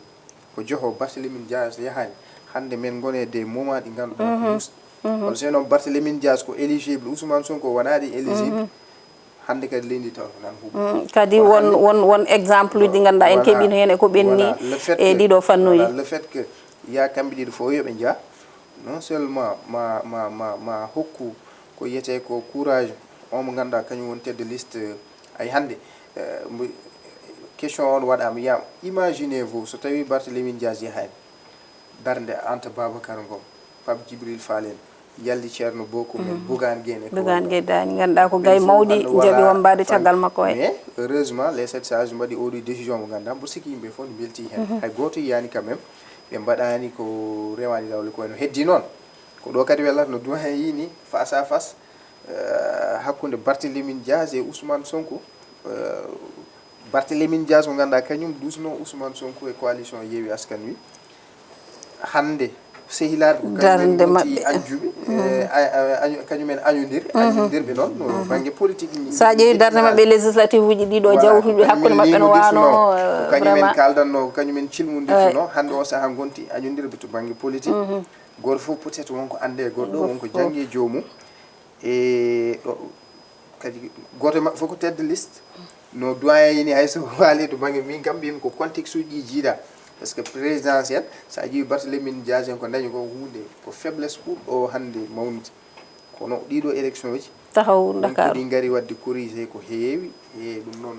ko joho, Barthélémy Dias yahaani, hannde men ngone des moments ɗi ngannduɗaa ko mus-, kono so yenooma Barthélémy Dias ko éligible, Ousmane Sonko wonaa ɗi éligible, hannde kadi leydi taw ko nan huuɓi. Mm, kadi won won won exemple uji ɗi ngannduɗaa en keɓino heen e ko ɓenni e ɗiɗo fannuuji. Le fait que ya kamɓe ɗiɗo fof yo ɓe njah, non seulement ma ma ma ma hokku ko yiyetee ko courage on mo ngannduɗaa kañum woni tête de liste. Ay hannde, euh, mbo- question on waɗaama, ya imaginez vous so tawi Barthélémy Dias yahaani, darnde Anta Babacar Ngom, Pape Djibril Fall en, Yalli Thierno Bocoum en, Bougane Gueye en e ko Bougane woni. Gueye Dany, ngannduɗaa ko gay mawɗi njaɓi wambaade caggal makko. Way. Mais heureusement les sept sages mbaɗi oɗo décision mo ngannduɗaa mbo sikki yimɓe fof ne mbelti heen. Hay gooto yiyaani quand même ɓe mbaɗaani ko rewaani laawol. Ko wayno heddi noon, ko ɗo kadi wellata no doyen yini, face à face, euh, hakkunde Barthélémy Dias e Ousmane Sonko. Euh, Barthélémy Dias mo ngannduɗaa kañum duusno Ousmane Sonko e coalition Yewwi Askan Wi. Hannde sehilaaɓe ko Darnde kañumen maɓɓe. Anjuɓe, eh, a- a- añu- kañumen añodiri, añodirɓe noon no bannge politique ni. So a ƴeewi darnde maɓɓe législative uji ɗiɗo Voilà, jawtuɗi ko hakkunde kañumen maɓɓe no liimudirtuno, waano, ko euh, kañumen vraiment. Kaldanno, ko kañumen cilmundirtuno. Hannde o sahaa ngonti añodirɓe to bannge politique. Gooto fof peut-être wonko annde e goɗɗo, wonko janngi e joomum. E ɗo kadi gooto e maɓɓe fof ko tête de liste. No doyen yini, hay so waali to bannge min kam mbiymi ko contexte uji ɗi jiidaa. Parce que présidentiel, so a ƴeewi Barthélémy Dias en ko dañi ko huunde, ko faiblesse ɓurɗo o hannde mawnude. Kono ɗiɗo élection ji, Taxaw donc Ndakaaru. Ɗi ngari waɗde corrigé ko heewi, e ɗum noon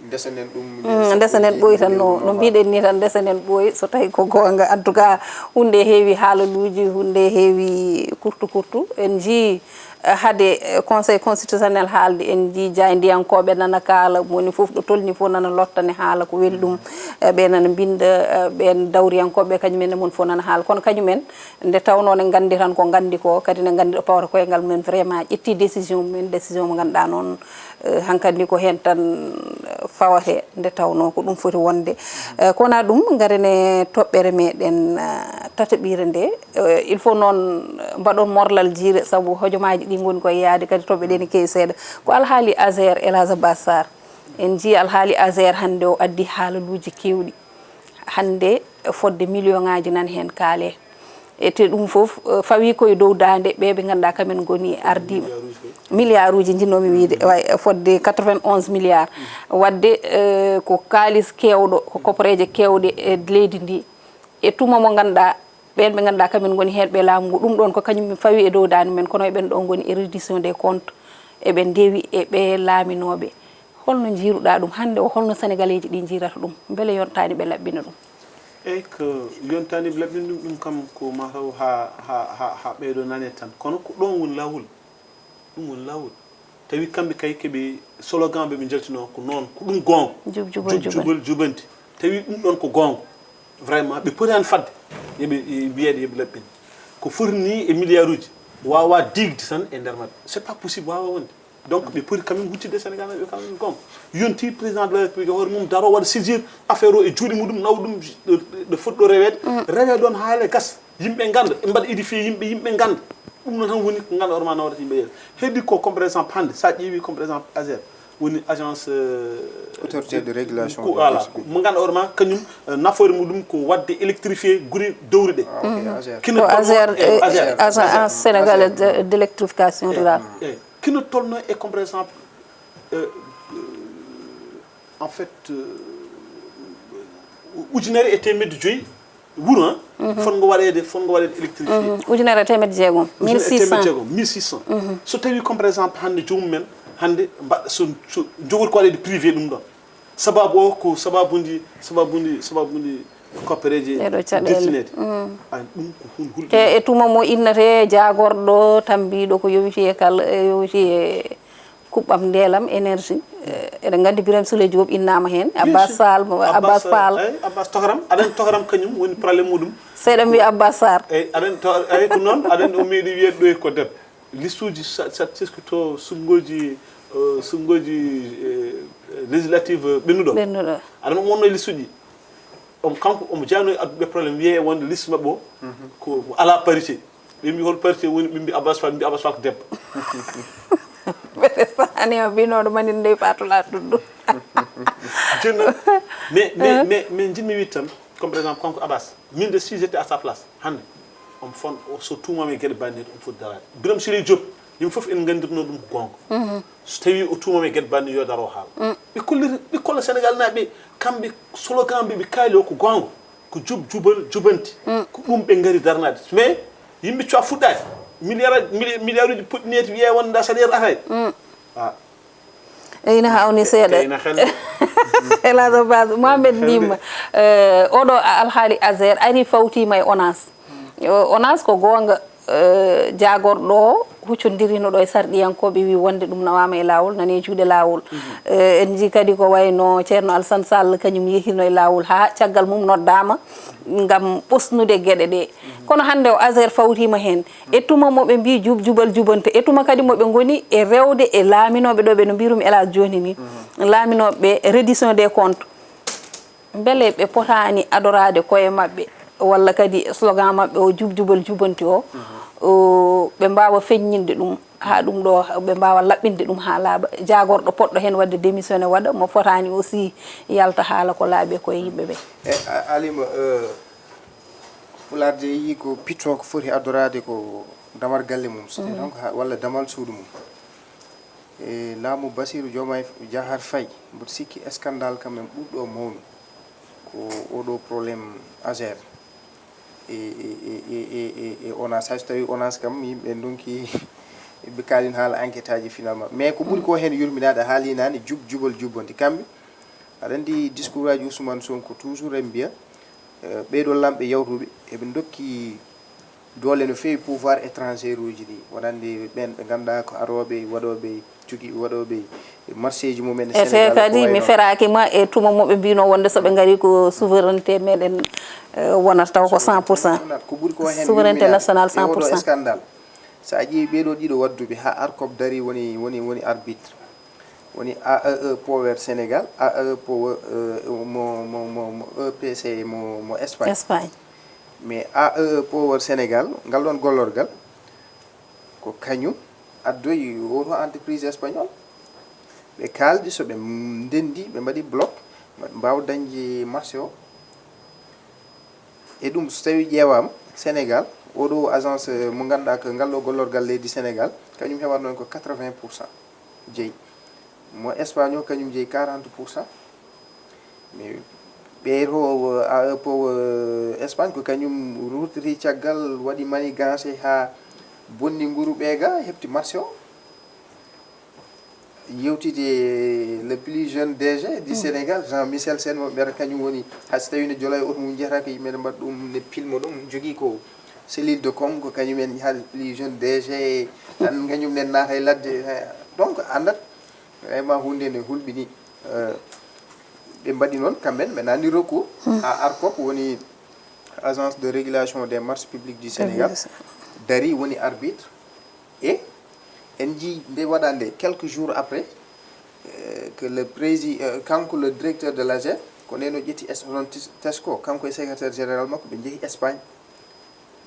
ndesanen ɗum. Mm, ndesanen ɓooyi tan no no mbiɗen ni tan, ndesanen ɓooyi so tawi ko goonga. En tout cas, huunde heewi haalaluuji, huunde heewi kurtu kurtu. En njii, eh, hade, eh, Conseil constitutionnel haalde, en njii jaayndiyankooɓe nana kaala, moni fof ɗo tolni fof nana lottane haala ko weli ɗum. Eh, ɓe nana mbinnda, eh, ɓeen dawriyankooɓe kañumen e mum fof nana haala. Kono kañumen, nde tawnoo ne nganndi tan ko nganndi ko, kadi ne nganndi ɗo pawata koyngal mum, vraiment ƴetti décision mum, décision mo ngannduɗaa noon, eh, hankadi ko heen tan, eh, fawate, nde tawnoo ko ɗum foti wonde. Eh, ko wonaa ɗum, ngaren e toɓɓere meɗen, eh, tataɓire nde. Eh, il faut noon, eh, mbaɗon morlal jiire, sabu hojomaaji ɗi ngoni koye yaade, kadi toɓɓe ɗe ne keewi seeɗa. Ko alhaali Azer, El Hadj Abbas Sarr. En njii alhaali Azer hannde o addi haalaluuji keewɗi. Hannde fodde million ŋaaji nan heen kaale. E te ɗum fof, eh, fawii ko e dow daande ɓe ɓe ngannduɗaa kamen ngoni ardiiɓe. Milliard uji njinnoomi wiyde, way, fodde quatre-vingt-onze milliards. Waɗde, eh, ko kaalis keewɗo, ko koporeeje keewɗe e leydi ndi. E tuma mo ngannduɗaa, ɓeen ɓe ngannduɗaa kamen ngoni heerɓe laamu ngu, ɗum ɗoon ko kañum fawi e dow daande men, kono eɓen ɗo ngoni e reddition des comptes, eɓe ndewi e ɓe laaminooɓe. Holno njiiruɗaa ɗum hannde o, holno Senegaleeji ɗi njiirata ɗum? Mbele yontaani ɓe laɓɓina ɗum? Eyi, ko yontaani ɓe laɓɓina ɗum, ɗum kam ko mataw haa, haa, haa, haa ɓeydo nane tan. Kono ko ɗoon woni laawol. Ɗum woni laawol. Tawi kamɓe kay ko ɓe slogan ɓe ɓe njaltinoo ko noon, ko ɗum goonga. Jub, jubal, Jub, jubal. Jubal, jubanti. Tawi ɗum ɗoon ko goonga. Vraiment, ɓe potaani fadde. Yo ɓe, e, mbiyeede yo ɓe laɓɓin. Ko foti ni e milliard uji, waawaa diigde tan e nder maɓɓe. C'est pas possible, waawaa wonde. Donc, ɓe poti quand même huccitde Sénégal maɓɓe quand même goonga. Yonti président de la République hoore mum daro waɗa saisir affaire o e juuɗe muɗum, nawa ɗum ɗo, ɗo foti ɗo reweede. Rewee ɗoon haa le gas. Yimɓe ngannda, ɓe mbaɗa édifié yimɓe, yimɓe ngannda. Ɗum noon tan woni ko ngannda hoore ma nawata yimɓe yeeso. Heddi ko comme par exemple hannde, so a ƴeewi comme par exemple ASER, woni agence, euh, Autorité de régulation ko, des voilà, marchés publics. Mo ngannda hoore ma kañum, euh, nafoore muɗum ko waɗde électrifié guri dowri ɗe. Ah, ok, ASER. Kino Ko tolno ASER, e eh, ASER. Agence sénégalaise de- d'électrification rurale. Eh, kino tolno e comme par exemple, euh, euh, en fait, euh, ujunere e teemedde joyi Wuro, hein? Fotngo waɗeede, fotngo waɗeede électrifié. Ujunere e teemedde jeegom, mille six cents. Mille six cents. So tawi comme par exemple hannde joomum men hannde mbaɗ so so jogori ko waɗeede privé ɗum ɗon. Sababu o ko sababundi sababundi sababundi koppereeje Ɗeɗo caɗeele. Deftineede. An ɗum ko hun hulɓe. E e tuma mo innate jaagorɗo tambiiɗo ko yowiti e kal e yowiti e kuɓɓam ndeelam énergie. Eɗen nganndi Birame Souleye Diop innaama heen, Abbas Sall, Abbas Fall. Abbas Tokaram, aɗa anndi Tokaram kañum woni problème muɗum. Seeɗa mbiya Abbas Sarr. Eyi, aɗa anndi to eyi ɗum noon aɗa anndi o meeɗi wiyeede ɗo e ko deb listuuji statistique to suɓngooji suɓngooji législative ɓennuɗo. Ɓennuɗo. Aɗa anndi o wonno e listuuji. Omo kanko omo jeyano e adduɓe problème wiyee wonde liste maɓɓe o ko alaa parité. Ɓe mbi hol parité woni ɓe mbi Abbas Fall mbi Abbas Fall ko debbo. Mbeɗe sahani o mbinoɗo mani ndey fatula ɗuɗɗo. Jinno mais mais mais mais jinmi wiide tan comme par exemple kanko Abbas min de si j'étais à sa place hannde omo fon so tuumama e gueɗe banniɗe omo foti daraade. Birame Souleye Diop yimɓe fof en nganndirno ɗum ko goonga. So tawi o tuumama e gueɗe banniɗe yo daro haala. Ɓe kolliri ɓe kolla Sénégal naaɓe kamɓe slogan ɓe ɓe kaali o ko goonga. Ko jub jubal jubanti. Ko ɗum ɓe ngari darnaade mais yimɓe cowa fuɗɗaade milliard milliard uji puɗɗineede wiyee wonde nda salaire atay. Eyyi na hawni seeɗa. Elhadj Abbas Mohamed mbima oɗo alhaali Azer ari fawtima e onas. Onas ko goonga. Jaagorɗo o huccondirino ɗo e sarɗiyankooɓe wi wonde ɗum nawama e laawol nani e juuɗe laawol. En jii kadi ko wayno ceerno Alsan Sall kañum yehino e laawol ha caggal mum noddama ngam ɓosnude geɗe ɗe. Kono hannde o Azer fawtima heen e tuma mo ɓe mbi jub jubal jubante e tuma kadi mo ɓe ngoni e rewde e laaminooɓe ɗo ɓe no mbirumi elage joni ni laaminooɓe reddition des comptes. Mbele ɓe potaani adoraade koye maɓɓe walla kadi slogan maɓɓe o jubjubal jubanti o ɓe mbaawa feññinde ɗum haa ɗum ɗo ɓe mbaawa laɓɓinde ɗum haa laaɓa jaagorɗo poɗɗo heen waɗde démissionné waɗa mo fotaani aussi yalta haala ko laaɓi e koye yimɓe ɓe. E alima pulaar de yii ko pitto ko foti adoraade ko damar galle mum so tawi donc walla damal suudu mum. E laamu Basiiru Jomaay Jahaar Fay, mboɗo sikki eskandal kam en ɓurɗo mawnu ko oɗo problème Azer e e e e e ONAS hay so tawii ONAS kam yimɓe ndonki ɓe kaalin haala enquête aji finalement mais ko ɓuri ko heen yurminaade a haalii naane jub jubal jubbonti kamɓe aɗa anndi discours aji Ousmane Sonko toujours en mbiya ɓeeɗo lamɓe yawtuɓe eɓe ndokki doole no feewi pouvoir étrangère uji ɗi wonande ɓen ɓe ngannduɗaa ko arooɓe waɗooɓe jogii waɗooɓe marché ji mum en e te kadi mi feraaki ma e tuma mo ɓe mbino wonde so ɓe ngari ko souveraineté meɗen wonata taw ko cent pour cent ko ɓuri ko heen souveraineté nationale cent pour cent scandale so a ƴeewi ɓeeɗo ɗiɗo wadduɓe ha ARCOP dari woni woni woni arbitre woni AEE Power Sénégal AEE Power mo mo mo mo EPC mo mo Espagne. Espagne. Mais AEE Power Sénégal ngal ɗon gollorgal ko kañum addoyi oto entreprise espagnol ɓe kaaldi so ɓe ndendi ɓe mbaɗi bloc mbaawa dañde marché o e ɗum so tawi ƴeewaama Sénégal oɗo agence mo ngannduɗaa ko ngal ɗo gollorgal leydi Sénégal kañum heɓatnoo ko quatre-vingts pour cent jeyi mo Espagne o kañum jeyi quarante pour cent mais ɓeeto AEE Power Espagne ko kañum ruttiti caggal waɗi manigance haa bonni nguru ɓeega heɓti marché o yewtide le plus jeune DG du Sénégal Jean Michel Sène mo mbiyata kañum woni hay so tawi no jolo e oto mum jeyata ko yimɓe ne mbaɗa ɗum ne pilma ɗum jogii ko cellule de com ko kañum en yaha le plus jeune DG tan kañum nen naata e ladde donc anndat vraiment hunde ne hulɓini ɓe mbaɗi noon kamɓen ɓe nani recours ha ARCOP woni agence de régulation des marchés publics du Sénégal dari woni arbitre e en jii nde waɗande quelques jours après que le président kanko le directeur de l'AGER ko neno ƴetti esron tesco kanko e secrétaire général makko ɓe jeehi Espagne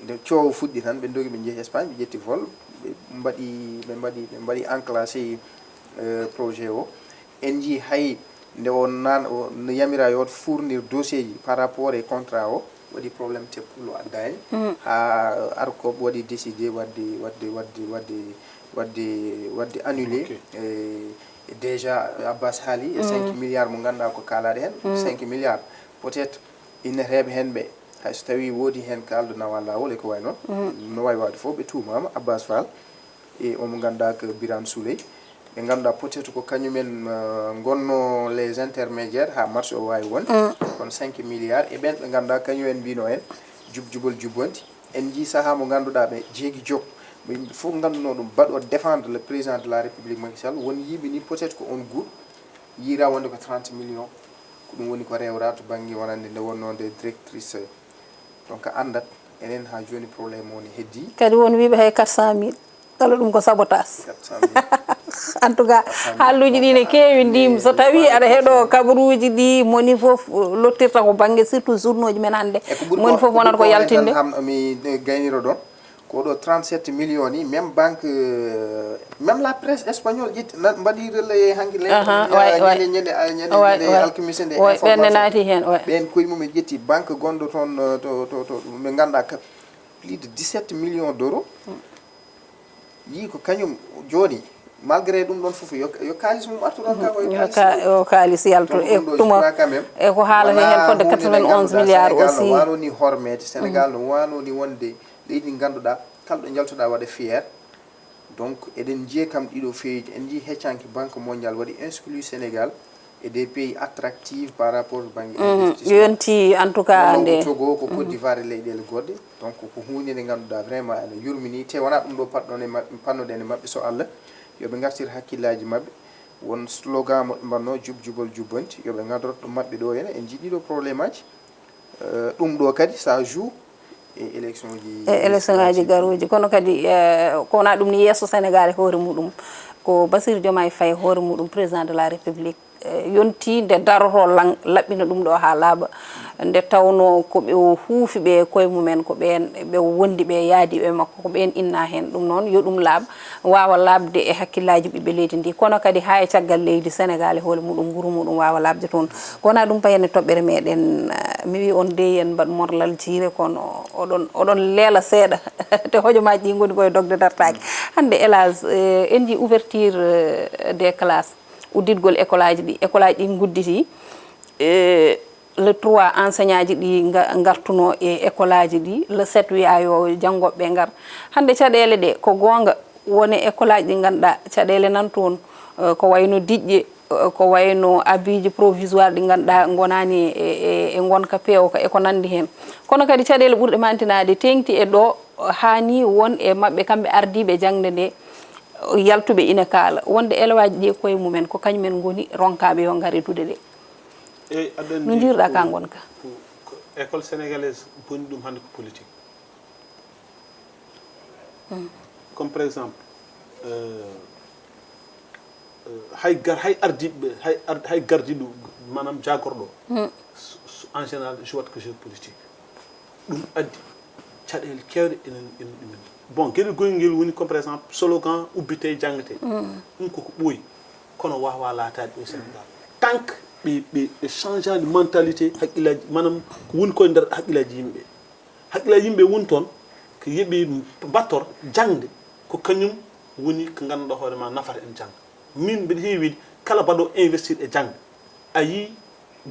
nde coowo fuɗɗi tan ɓe ndogi ɓe jeehi Espagne ɓe ƴetti vol ɓe mbaɗi ɓe mbaɗi ɓe mbaɗi enclenché projet o en jii hay nde o nan o yamira yo fournir dossier ji par rapport e contrat o waɗi problème teppulo addaani ha ARCOP waɗi décidé waɗde waɗde waɗde waɗde waɗde waɗde annulé e déjà Abbas haali e cinq milliards mo ngannduɗaa ko kaalaɗe heen cinq milliards peut être inneteeɓe heen ɓe Hay so tawii woodi heen kaalɗo nawa laawol e ko wayi noon, no waawi waawde fof, ɓe tuumaama Abbas Fall e omo ngannduɗaa ko Birane Souley, ɓe ngannduɗaa peut-être ko kañumen, euh, ngonnoo les intermédiaires haa marché o waawi wonde. Kono cinq milliards e ɓeen ɓe ngannduɗaa kañumen mbiyno en jub jubal jubbanti. En njii sahaa mo ngannduɗaa ɓe jeegi joom, ɓe yimɓe fof ngannduno ɗum, baɗo défendre le président de la République Macky Sall, won yimɓe ni peut-être ko on guuɗo yiira wonde ko trente millions. Ko ɗum woni ko rewra to bannge wonande nde wonno nde directrice. Donc a anndat enen haa jooni problème o ne heddii. Kadi won wiiɓe hay quatre cent mille. Kala ɗum ko sabotage. Quatre cent mille. En tout cas, haalluuji ɗi ne keewi, ndiyam. So tawi aɗa heɗo kabaruuji ɗi, moni fof lottirta ko bannge, surtout journaux ji men hannde. E ko ɓuri moni fof wonata ko yaltinde. Ham mi gayniro ɗon. Ko ɗo trente-sept millions ni, même banque, euh, même la presse espagnole ƴetti, na-, mbaɗi relais hanki leydi, aha, euh, way, way. Ñande, ñande, ah, ñande, way, ñande way. Alkimisa nde way, ɓen ne information. Naati heen, way. Ɓen koye mum en ƴetti banque gonɗo toon, euh, to, to, to, ɓe ngannduɗaa ka plus de dix-sept millions d'euros. Yii ko kañum jooni, malgré ɗum ɗon fof, yo, yo kaalis mum artu ɗon ka, koye yo kaalis ka-, mum. Yo kaalis yaltu. Donc, e ɗum ɗo, tuma, je crois quand même, e ko haalata heen wonaa fodde huunde nde quatre-vingt-onze ngannduɗaa milliards Sénégal aussi. No waano ni hormeede, Sénégal no waano ni wonde leydi ndi ngannduɗaa kala ɗo njaltuɗaa waɗa fier. Donc eɗen njiya kam ɗiɗo feeji, en njii heccanke Banque Mondiale waɗi exclu Sénégal et des pays attractifs par rapport to bannge investissement. Yonti en tout cas. Wonno nde ko Togo, ko Côte d'Ivoire e leyɗeele goɗɗe. Donc ko huunde nde ngannduɗaa vraiment ene yurmini, te wonaa ɗum ɗo paɗɗon e maɓɓe, pannoɗen e maɓɓe, so Allah, yo ɓe ngartir hakkillaaji maɓɓe. Won slogan mo ɓe mbaɗno, jub jubal jubbanti, yo ɓe ngadrot ɗum maɓɓe ɗo henne. En njii ɗiɗo problème aji. Euh, ɗum ɗo kadi ça joue e élection ji e élection aji législatives. Garooji. Kono kadi, eh, ko wonaa ɗum ni yeeso Sénégal e hoore muɗum. Ko Bassirou Diomaye Faye hoore muɗum, président de la République, eh, yonti nde daroto lan-, laɓɓina ɗum ɗo haa laaɓa. Nde tawno ko ɓe o huufi ɓe koye mumen, ko ɓeen ɓe wondi ɓe yaadi ɓe makko, ko ɓeen inna heen. Ɗum noon yo ɗum laaɓ, waawa laaɓde e hakkillaaji ɓiɓɓe leydi ndi, kono kadi haa e caggal leydi Sénégal e hoore muɗum, nguru muɗum waawa laaɓde toon. Ko wonaa ɗum payen e toɓɓere meɗen, eh, mi wi on dey en mbaɗ morlal jiire, kono oɗon, oɗon leela seeɗa. Te hojomaaji ɗi ngoni koye dogde dartaaki. Hannde, hélas, eh, en njii ouverture, eh, des classes, udditgol école aji ɗi, école aji ɗi ngudditi. Eh, le trois enseignant ji ɗi nga-, ngartuno e école aji ɗi, le sept wiya yo janngoɓe ɓe ngar. Hannde caɗeele ɗe, ko goonga, wone école aji ɗi ngannduɗaa caɗeele nan toon, eh, ko wayno diƴƴe, eh, ko wayno abiiji provisoire ɗi ngannduɗaa ngonaani e, e, e ngonka peewka e ko nanndi heen. Kono kadi caɗeele ɓurɗe mantinaade teeŋti e ɗo, haani won e maɓɓe kamɓe ardiiɓe jaŋde nde, yaltuɓe ina kaala wonde élève aji ɗi e koye mumen ko kañumen ngoni ronkaaɓe yo ngar e duɗe ɗe. Eyi, aɗa anndi no njiirɗaa ko, ka ngonka? Ko, ko école sénégalaise boni ɗum hannde ko politique. Comme par exemple, euh, euh, hay gar-, hay ardiiɓe, hay ar-, hay gardiiɗo, maanaam jaagorɗo, s-, s-, en général, jouat ko jeu politique. Ɗum addi caɗeele keewɗe enen, enen ɗumen. Bon, geɗel gongel ngel woni comme par exemple slogan ubbite jangte. Ɗum koko ɓooyi, kono waawaa laataade au Sénégal. Tant que ɓe, ɓe, ɓe changeaani mentalité, hakkillaaji, maanaam ko woni koye nder hakkillaaji yimɓe. Hakkillaaji yimɓe woni toon ko yeɓi mbattor jangde, ko kañum woni ko ngannduɗaa hoore ma nafata en jannga. Min mbiɗa heewi wiide kala baɗo investir e jangde, a yii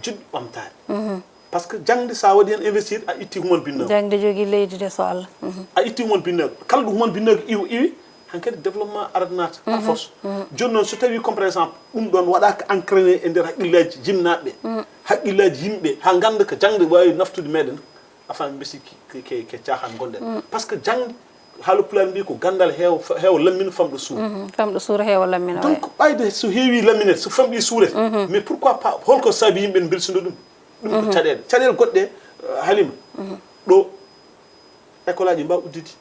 jiɗɗo ɓamtaare. Par ce que jangde, so a waɗi heen investir, a itti humon binndaagu. Jangde jogii leydi de, so Allah. A itti humon binndaagu. Kala ɗo humon binndaagu iwi, iwi, hankadi développement arat naata, par force. Jooni noon, so tawii comme par exemple ɗum ɗoon waɗaaka ancré e nder hakkillaaji jinnaaɓe ɓe, hakkillaaji yimɓe ɓe, haa ngannda ko jangde waawi naftude meɗen, a faami, mbi sikki ke, ke, ke caaxaan ngonɗen. Par ce que jangde, haala pulaar mbi ko ganndal heewa, heewa lammina, famɗo suura. Famɗo suura, heewa lammina, donc, ɓayde so heewi lamminede, so famɗi suurete. Mais pourquoi pas, holko saabi yimɓe mbelsuno ɗum? Ɗum ko caɗeele. Caɗeele goɗɗe, eh, Halima. Ɗo, école aji mbaawa udditi.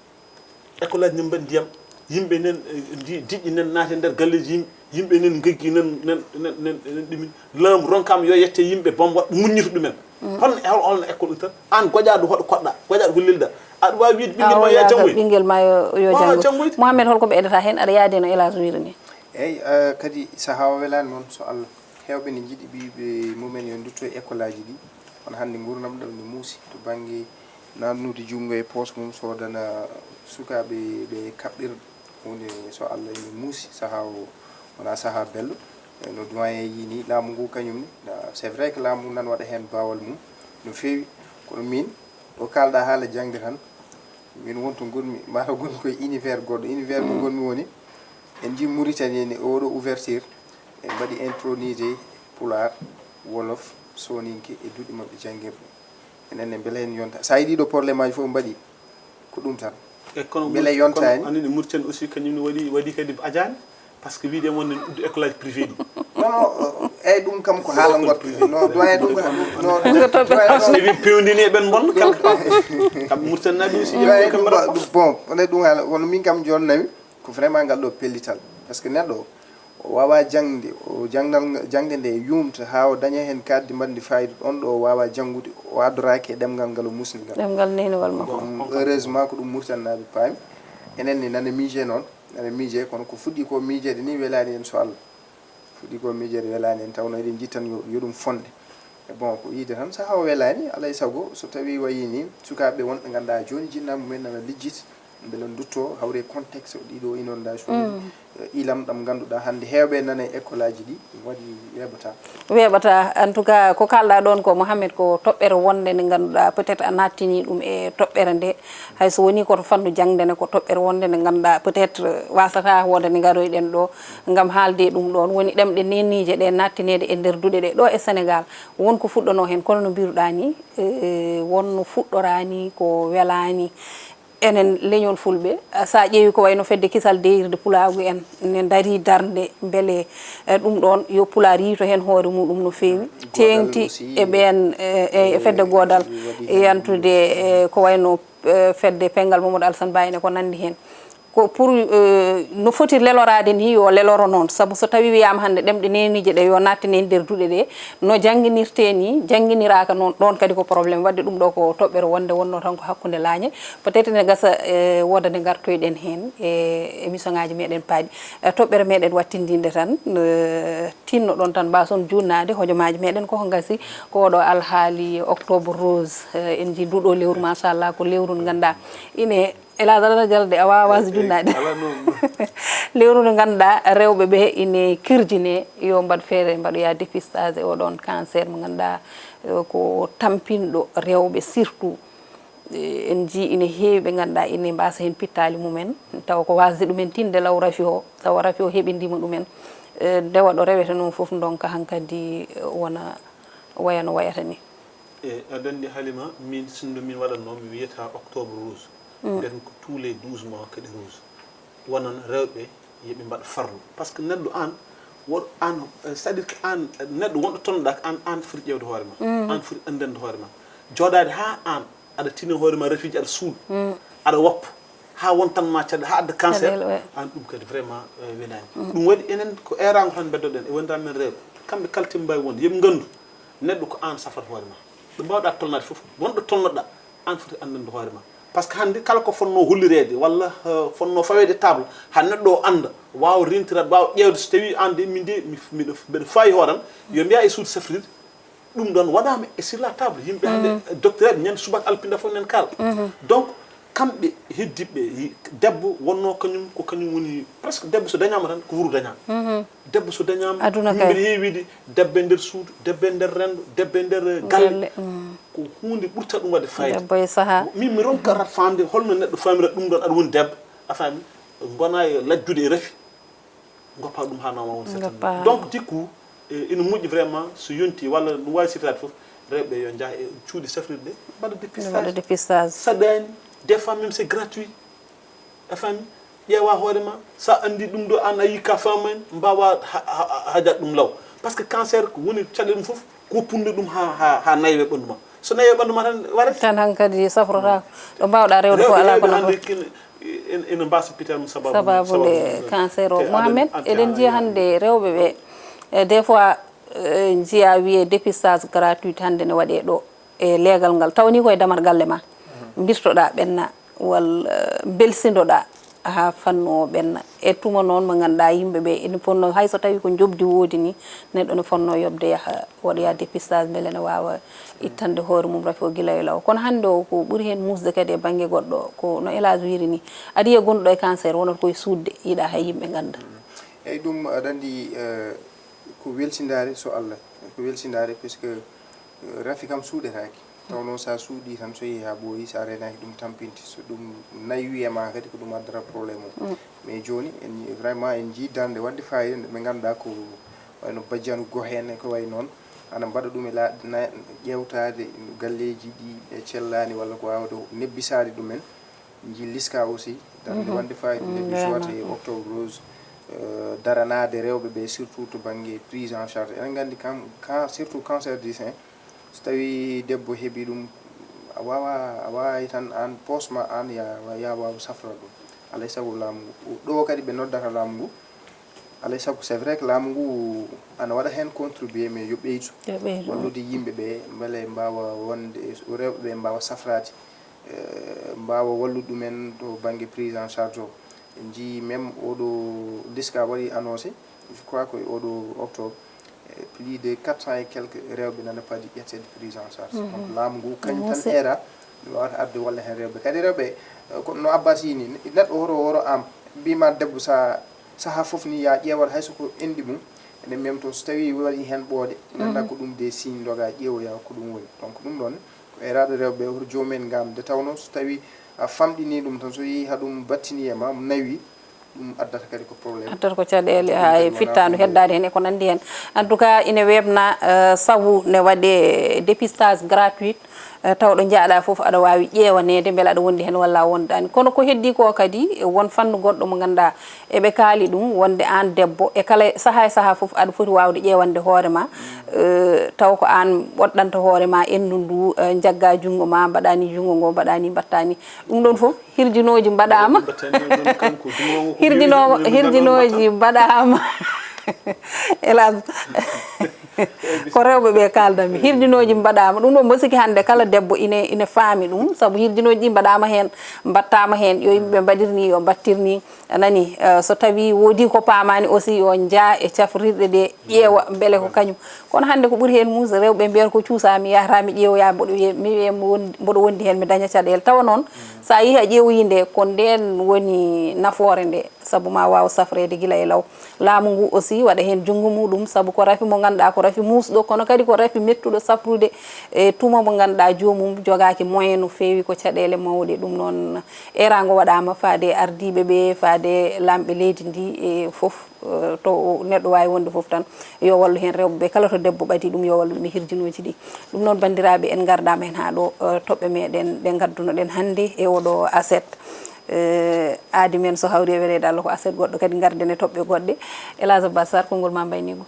École aji nan mbaɗi ndiyam. Yimɓe nan, eh, ndi-, diƴƴi nan naati e nder galleeji yimɓe. Yimɓe nan ngeggi nan, nan, nan, nan, nan ɗumin. Laamu ronkaama yo yette yimɓe bom waɗ muññita ɗumen. Holno, hol-, holno école udditata? Aan gojaaɗo hoɗo koɗɗa, gojaaɗo hollilɗa. Aɗa waawi wiide ɓinngel ma yo janngoy. Ɓinngel ma yo, yo janngoy. Mohamed, holko mbeɗata heen? Aɗa yaadi no Elage wiri ni. Eyi, eh, kadi sahaa o welaani noon, so Allah. Heewɓe ne njiɗi ɓiɓɓe mumen yo ndutto e école aji ɗi. Kono hannde nguurndam ɗam ne muusi to bannge naatnude junngo e poos mum, soodana sukaaɓe ɓe kaɓɓirɗe. Huunde, so Allah, ene muusi. Sahaa o wonaa sahaa belɗo. E no doyen yii ni, laamu ngu kañum ne, na-, c'est vrai que laamu nan waɗa heen baawal mum no feewi, kono min, Ko kaalɗaa haala jaŋde tan, min won to ngonmi, mataw ngonmi koye univers goɗɗo. Univers mo ngonmi woni, en njii Mauritanie ni, oɗo ouverture, en mbaɗi intronisé Pulaar, Wolof, Soninke e duɗe maɓɓe janngirɗe. Enen ne mbele en yonta. Sa yiɗi ɗo problème aji fof mbaɗi, ko ɗum tan. E kono Mbele Maurit-, yontaani. Kono anani Mauritanie aussi kañum ne waɗi, waɗi kadi ajaani. Parce que wiide mon nen uddu école aji privé ɗi. Non, non, eh, ɗum kam ko haala goɗɗo. Non, doyen, ɗum ko, non, Surtout doyen, ɓe non. Ɓe wi pewndini e ɓen bonno kala. Kam Mauritanie naɓe aussi Doyen, ƴeewi ɗum kamɓe ko, rapport. Bon, on est ɗum haala, kono min kam jonnami ko vraiment ngal ɗo pellital. Parce que neɗɗo o wawa jangde, o jangdal, jangde nde yumta ha o daña hen kaddi mbaɗndi fayida, ɗon ɗo o wawa jangude, o addoraki e ɗemngal ngal, o musni ngal. Ɗemngal nenewal makko. Bon, heureusement ko ɗum Mauritanie naɓe paami. Enen ni nana miije noon. Aɗa miije, kono ko fuɗɗi ko miijeede ni welaani en so Allah. Fuɗɗi ko miijeede welaani en, tawno eɗen njiɗ tan yo, yo ɗum fonde. E bon, ko yiide tan, saha o welaani, alaa e sago, so tawi wayi ni, sukaaɓe wonɓe ngannduɗaa jooni jinnaa mumen nana lijjit, mbele ndutto, hawre contexte o ɗiɗo inondation, eh, ilam ɗam ngannduɗaa hannde heewɓe nana e école aji ɗi, ɗum waɗi weeɓata. Weeɓata, en tout cas, ko kaalɗaa ɗoon ko, Mohamed, ko toɓɓere wonde nde ngannduɗaa peut-être a nattini ɗum e toɓɓere nde, hay so woni ko to fannu jaŋde ne, ko toɓɓere wonde nde ngannduɗaa peut-être, eh, wasata wonde nde ngaroyɗen ɗo ngam haalde ɗum ɗoon. Woni ɗemɗe neniije ɗe nattineede e nder duɗe ɗe ɗo e Sénégal. Won ko fuɗɗono heen, kono no mbiruɗaa ni, eh, won no fuɗɗoraa ni, ko welaani enen leñol fulɓe. Sa ƴeewi ko wayno fedde kisal deyirde pulaagu en ne ndarii darnde mbele, eh, ɗum ɗoon yo pulaar yiito heen hoore muɗum no feewi. Teeŋti e ɓeen, eh, e fedde goodal yantude, eh, ko wayno, eh, fedde Penngal Mamadou Alassane Ba en e ko nanndi heen. Ko pour, eh, no foti leloraade ni yo leloro noon. Sabu so tawi wiyaama hannde ɗemɗe neniije ɗe yo nattine e nder duɗe ɗe, no jannginirtee ni, jannginiraaka noon, ɗoon kadi ko problème. Waɗde ɗum ɗo ko toɓɓere wonde wonno tan ko hakkunde laañe. Peut-être ne gasa, eh, wooda nde ngartoyɗen heen e émission ŋaaji meɗen paaɗi. Eh, toɓɓere meɗen wattindinde tan, eh, tinno ɗon tan mbason junnaade hojomaaji meɗen koko ngasi. Ko oɗo alhaali octobre rose, eh, en njii nduɗo lewru, machallah, ko lewru ndu ngannduɗaa ine, ela dara jalde a wawa wasde junnaade. Ala noon. Lewru ndu ngannduɗaa rewɓe ɓe ine kirjine yo mbaɗ feere mbaɗoya dépistage e oɗon cancer mo ngannduɗaa, eh, ko tampinɗo rewɓe surtout. Eh, en njii ine heewi ɓe ngannduɗaa ine mbaasa heen pittaali mumen, tawa ko waasde ɗumen tinde law rafi o, tawa rafi o heɓindiima ɗumen. Eh, nde waɗo rewete noon fof ndonka hankadi, eh, wona waya no wayata ni. E aɗa anndi Halima, min sinno min waɗatno, mi wiyata octobre rouge. Mbiyatmi ko tous les douze mois kadi rouge. Wonon rewɓe yo ɓe mbaɗ farlu. Parce que neɗɗo aan, woɗ-, aan, eh, c'est-à-dire que aan, eh, neɗɗo wonɗo tolnoɗaa ko aan, aan foti ƴeewde hoore ma. Aan foti anndande hoore ma. Jooɗaade haa aan aɗa tini hoore ma rafiiji, aɗa suul, aɗa woppa, haa won tan ma caɗeele, haa adda cancer, caɗeele, ouais. Aan ɗum kadi vraiment, eh, welaani. Ɗum waɗi enen ko eeraango tan mbeddoɗen e wondiraaɓe men rewɓe. Kamɓe kala te mbaawi wonde, yo ɓe nganndu neɗɗo ko aan safata hoore ma. Ɗo mbaawɗaa tolnaade fof, wonɗo tolnoɗaa, aan foti anndande hoore ma. Parce que hannde kala ko fotnoo hollireede walla, eh, fotnoo faweede e table, haa neɗɗo o annda, waawa rentiraade, waawa ƴeewde so tawii aan de, min de, mi, miɗo, mbeɗo faayi hooram, yo mi yaha e suudu safrirde, ɗum ɗoon waɗaama e sur la table. Yimɓe hannde, docteur aɓe ñande subaka alpinda fof nen kaala. Donc, kamɓe heddiɓe, yi-, debbo wonnoo kañum, ko kañum woni, presque debbo so dañaama tan, ko wuro dañaama. Debbo so dañaama, aduna yimɓe kay ne heewi wiide, debbo e nder suudu, debbo e nder renndo, debbo e nder, eh, galle. Galle, mm. Ko huunde ɓurta ɗum waɗde fayida. Debbo e sahaa. Min mi ronka rat faamde holno neɗɗo faamirata ɗum ɗoon, aɗa woni debbo, a faami, ngona e lajjude e rafi, ngoppa ɗum haa nawma won septembre. Ngoppa. Donc, du coup, eh, ina moƴƴi vraiment, so yonti walla no waawi sifiraade fof, rewɓe yo njah e cuuɗi safrirɗe, mbaɗa dépistage. Mbaɗa dépistage. Saɗaani, des fois même c'est gratuit. A faami? Ƴeewa hoore ma, so a anndi ɗum ɗo, aan a yii ka faama en, mbaawa ha-, ha-, hajat ɗum law. Parce que cancer ko woni caɗeele mum fof, ko woppunde ɗum ha, ha, ha nayewe ɓanndu ma. So nayewe ɓanndu ma tan waɗat. Tan hankadi safrotaako. Ɗo mbaawɗaa rewde ko rewɓe alaa heewɓe kono hannde fof. Kene, en-, ene mbaasa pital mum sababu, sababu sababu nde ɗum. Cancer o. Te aɗa, Mohamed, aɗa eɗen njiya hannde rewɓe ɓe, e, des fois, e, njiya wiyee dépistage gratuit hannde ne waɗee ɗo e leegal ngal. Taw ni koye damar galle ma. Mbirtoɗaa ɓenna. Walla, eh, mbelsindoɗaa haa fannu o ɓenna. E tuma noon mo ngannduɗaa yimɓe ɓe ene fonnoo, hay so tawii ko njoɓdi woodi ni, neɗɗo ne fonnoo yoɓde yaha waɗoya dépistage mbele ne waawa ittande hoore mum rafi o gila e law. Kono hannde o ko ɓuri heen muusde kadi e bannge goɗɗo, ko no El Hadj wiiri ni, aɗa yiya gonɗo e cancer wonata koye suuɗde, yiɗa hay yimɓe ngannda. Eyyi, ɗum aɗa anndi, eh, ko welsindaare so Allah, ko welsindaare puisque, eh, rafi kam suuɗetaake. Taw noon, so a suuɗii tan, so yehii haa ɓooyi, so a reenaaki ɗum tampinti, so ɗum naywii e maa kadi, ko ɗum addata problème o. Mais jooni, en vraiment, en njii darnde waɗde faayiida nde ɓe ngannduɗaa ko wayno bajjanu gohe en e ko wayi noon, ana mbaɗa ɗum e laabi na ƴeewtaade galleeji ɗi ɓe cellaani walla ko waawde nebbisaade ɗumen. Nji liska aussi, darnde wonde fayde lebbi juin e octobre rose, euh, daranaade rewɓe ɓe, surtout to bannge prise en charge. Eɗen nganndi kam, kan, surtout cancer du sein, so tawii debbo heɓi ɗum, a waawaa, a waaway tan aan poosma aan ya, ya waaw safra ɗum. Alay sago laamu ngu, ɗo kadi ɓe noddata laamu ngu. Alay sago, c'est vrai que laamu ngu ana waɗa heen contribuer, mais yo ɓeydu wallude yimɓe ɓe, mbele mbaawa wonde, rewɓe ɓe mbaawa safraade, eh, mbaawa wallude ɗumen to bannge prise en charge o. En njii même oɗo liska waɗi annoncé, je crois que oɗo octobre, eh, plus de quatre cents et quelques rewɓe nana padi ƴetteede prise en charge. Donc laamu ngu kañum tan eera, mi waawata arde walla heen rewɓe. Kadi rewɓe, eh, ko no Abbas yii ni, neɗɗo woro, woro am, mbiima debbo sa, sahaa fof ni ya ƴeewat hay so ko enɗi mum, ene même to so tawii waɗi heen ɓooɗe, ene annda ko ɗum des signes doga ƴeewoya ko ɗum woni. Donc ɗum ɗoon, ko eeraade rewɓe, hoto joomum en ngam, nde tawnoo so tawii a famɗinii ɗum tan, so yehii haa ɗum battinii e ma, naywii, ɗum addata kadi ko problème. Addata ko caɗeele, haa e fittaandu heddaade heen e ko nanndi heen. En tout cas, ine weeɓna, eh, sabu ne waɗee dépistage gratuit, eh, taw ɗo njaaɗaa fof aɗa waawi ƴeewaneede mbele aɗa wondi heen walla a wondaani. Kono ko heddii ko kadi, won fannu goɗɗo mo ngannduɗaa eɓe kaali ɗum, wonde aan debbo, e kala sahaa e sahaa fof aɗa foti waawde ƴeewande hoore ma, eh, taw ko aan ɓoɗɗanta hoore ma enndu ndu, eh, njaggaa junngo ma, mbaɗaa ni junngo ngo, mbaɗaa ni, mbaɗtaa ni. Ɗum ɗoon fof hirjinooji mbaɗaama. Hirjinoowo, hirjinooji mbaɗaama. Hélas. Ko rewɓe ɓe kaaldanmi. Hirjinooji mbaɗaama. Ɗum ɗoon mboɗo sikki hannde kala debbo ine, ine faami ɗum. Sabu hirjinooji ɗi mbaɗaama heen, mbaɗtaama heen. Yo yimɓe ɓe mbaɗir ni, yo mbaɗtir ni. A nani, eh, so tawii woodii ko paamaani aussi, yo njaa e cafrirɗe ɗe, ƴeewa mbele ko kañum. Kono hannde ko ɓuri heen muusde, rewɓe mbiyata ko cuusaa, mi yahataa mi ƴeewoya, mboɗo wiye, mi wiye mi won-, mboɗo wondi heen, mi daña caɗeele. Tawa noon, so a yehii a ƴeewoyii nde, ko ndeen woni nafoore nde, sabu ma waaw safreede gila e law. Laamu ngu aussi waɗa heen junngo muɗum, sabu ko rafi mo ngannduɗaa ko rafi muusɗo, kono kadi ko rafi mettuɗo safrude e tuma mo ngannduɗaa joomum jogaaki moyen no feewi, ko caɗeele mawɗe. Ɗum noon, eeraango waɗaama faade e ardiiɓe ɓe, faade e laamɓe leydi ndi e fof, eh, to o neɗɗo waawi wonde fof tan, yo wallu heen rewɓe ɓe, kala to debbo ɓadii ɗum, yo wallu ɗum e hirjinooji ɗi. Ɗum noon, banndiraaɓe, en ngardaama heen haa ɗo, eh, toɓɓe meɗen ɗe ngaddunoɗen hannde e oɗo aset. Eh, aadi men so hawri e weleede Allah ko aset goɗɗo kadi ngarden e toɓɓe goɗɗe. Elhadj Abbas Sarr, konngol ma mbayniigu.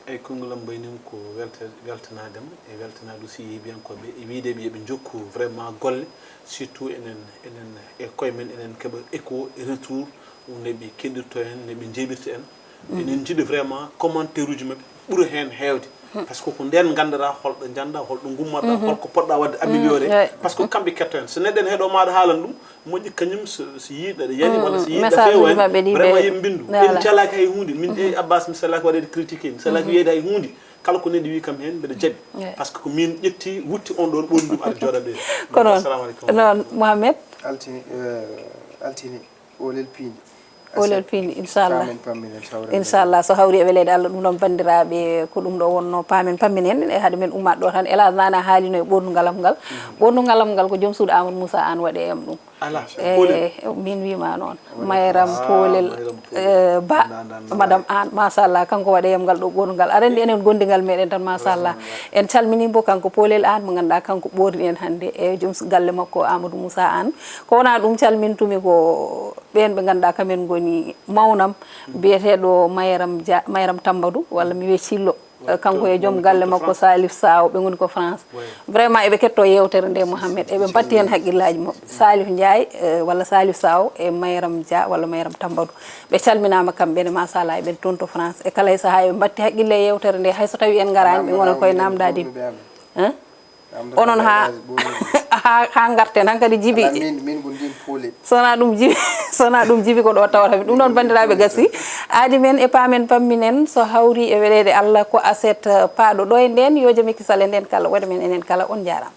Eyi, konngol am mbayniigu ko welte-, weltanaade ma e weltanaade aussi yehiyankooɓe e wiyde ɓe yo ɓe njokku vraiment golle, surtout enen, enen e koye men, enen keɓa écho e retour, no ɓe keɗirto en, no ɓe njeeɓirta en. Enen njiɗi vraiment commentaire uji maɓɓe ɓura heen heewde. Par ce que ko ndeen nganndataa holɗo njanndaa, holɗo ngummataa, holko poɗɗaa waɗde amélioré. Par ce que kamɓe ketto en. So neɗɗo ene heɗoo maaɗa haalan ɗum, moƴƴi kañum so, so yii ɗaɗa yani walla so yii ɗa feewaani, vraiment yo ɓe mbinndu. En calaaki hay huunde. Min e Abbas mi salaaki waɗeede critiqué, mi salaaki wiyeede hay huunde. Kala ko neɗɗo wii kam heen mbeɗa jaɓi. Par ce que ko min ƴetti, wutti on ɗoon ɓondi ɗum aɗa jooɗa ɓe. Ko noon. Assalamu aleykum. Noon, Mohamed. Altine, eh, altine, oolel piindi. Oolel piindi, inchallah. Paamen pamminen, so hawri e weleede Allah. Inchallah, so hawri e weleede Allah, ɗum ɗoon banndiraaɓe, ko ɗum ɗo wonno paamen pamminen, e hade men ummaade ɗo tan, Elhadj Nana haalino e ɓoornungal am ngal. Ɓoornungal am ngal ko joom suudu Amadou Moussa Anne waɗi e am ɗum. Ala, eh, min wiima noon. Mayram Poolel, eh, Ba, Madame Anne, machallah, kanko waɗi e am ngal ɗo ɓoornungal. Aɗa anndi enen gondingal meɗen tan, machallah. En calminii mbo kanko Poolel Anne, mo ngannduɗaa kanko ɓoorni en hannde, e joom galle makko Amadou Moussa Anne. Ko wonaa ɗum calmintumi ko ɓeen ɓe ngannduɗaa kamen ngoni mawnam, biyeteeɗo Mayram Dia, Mayram Tambadou, walla mi wiye Cillo. Eh, kanko e joom galle makko Salif Saw, ɓe ngoni ko France. Vraiment, eɓe kettoo yeewtere nde, Mohamed. Eɓe mbatti heen hakkillaaji maɓɓe. Salif Ndiaye, eh, walla Salif Saw e Mayram Dia, walla Mayram Tambadou. Ɓe calminaama kamɓe ne, machallah, eɓe toon to France. E kala e sahaa eɓe mbatti hakkille e yeewtere nde, hay so tawii en ngaraani, ɓe ngona koye naamndaade. Hein? Onon haa, haa, haa ngarten, hankadi Jibi. Ala, min, min ko ndin Poolel. So wonaa ɗum Jibi, so wonaa ɗum Jibi ko ɗo tawata mi. Ɗum noon, banndiraaɓe, gasi. Aadi men e paamen pamminen, so hawri e weleede Allah ko aset, eh, paaɗo ɗo e ndeen, yo jam e kisal e ndeen kala, waɗa men enen kala, on njaaraama.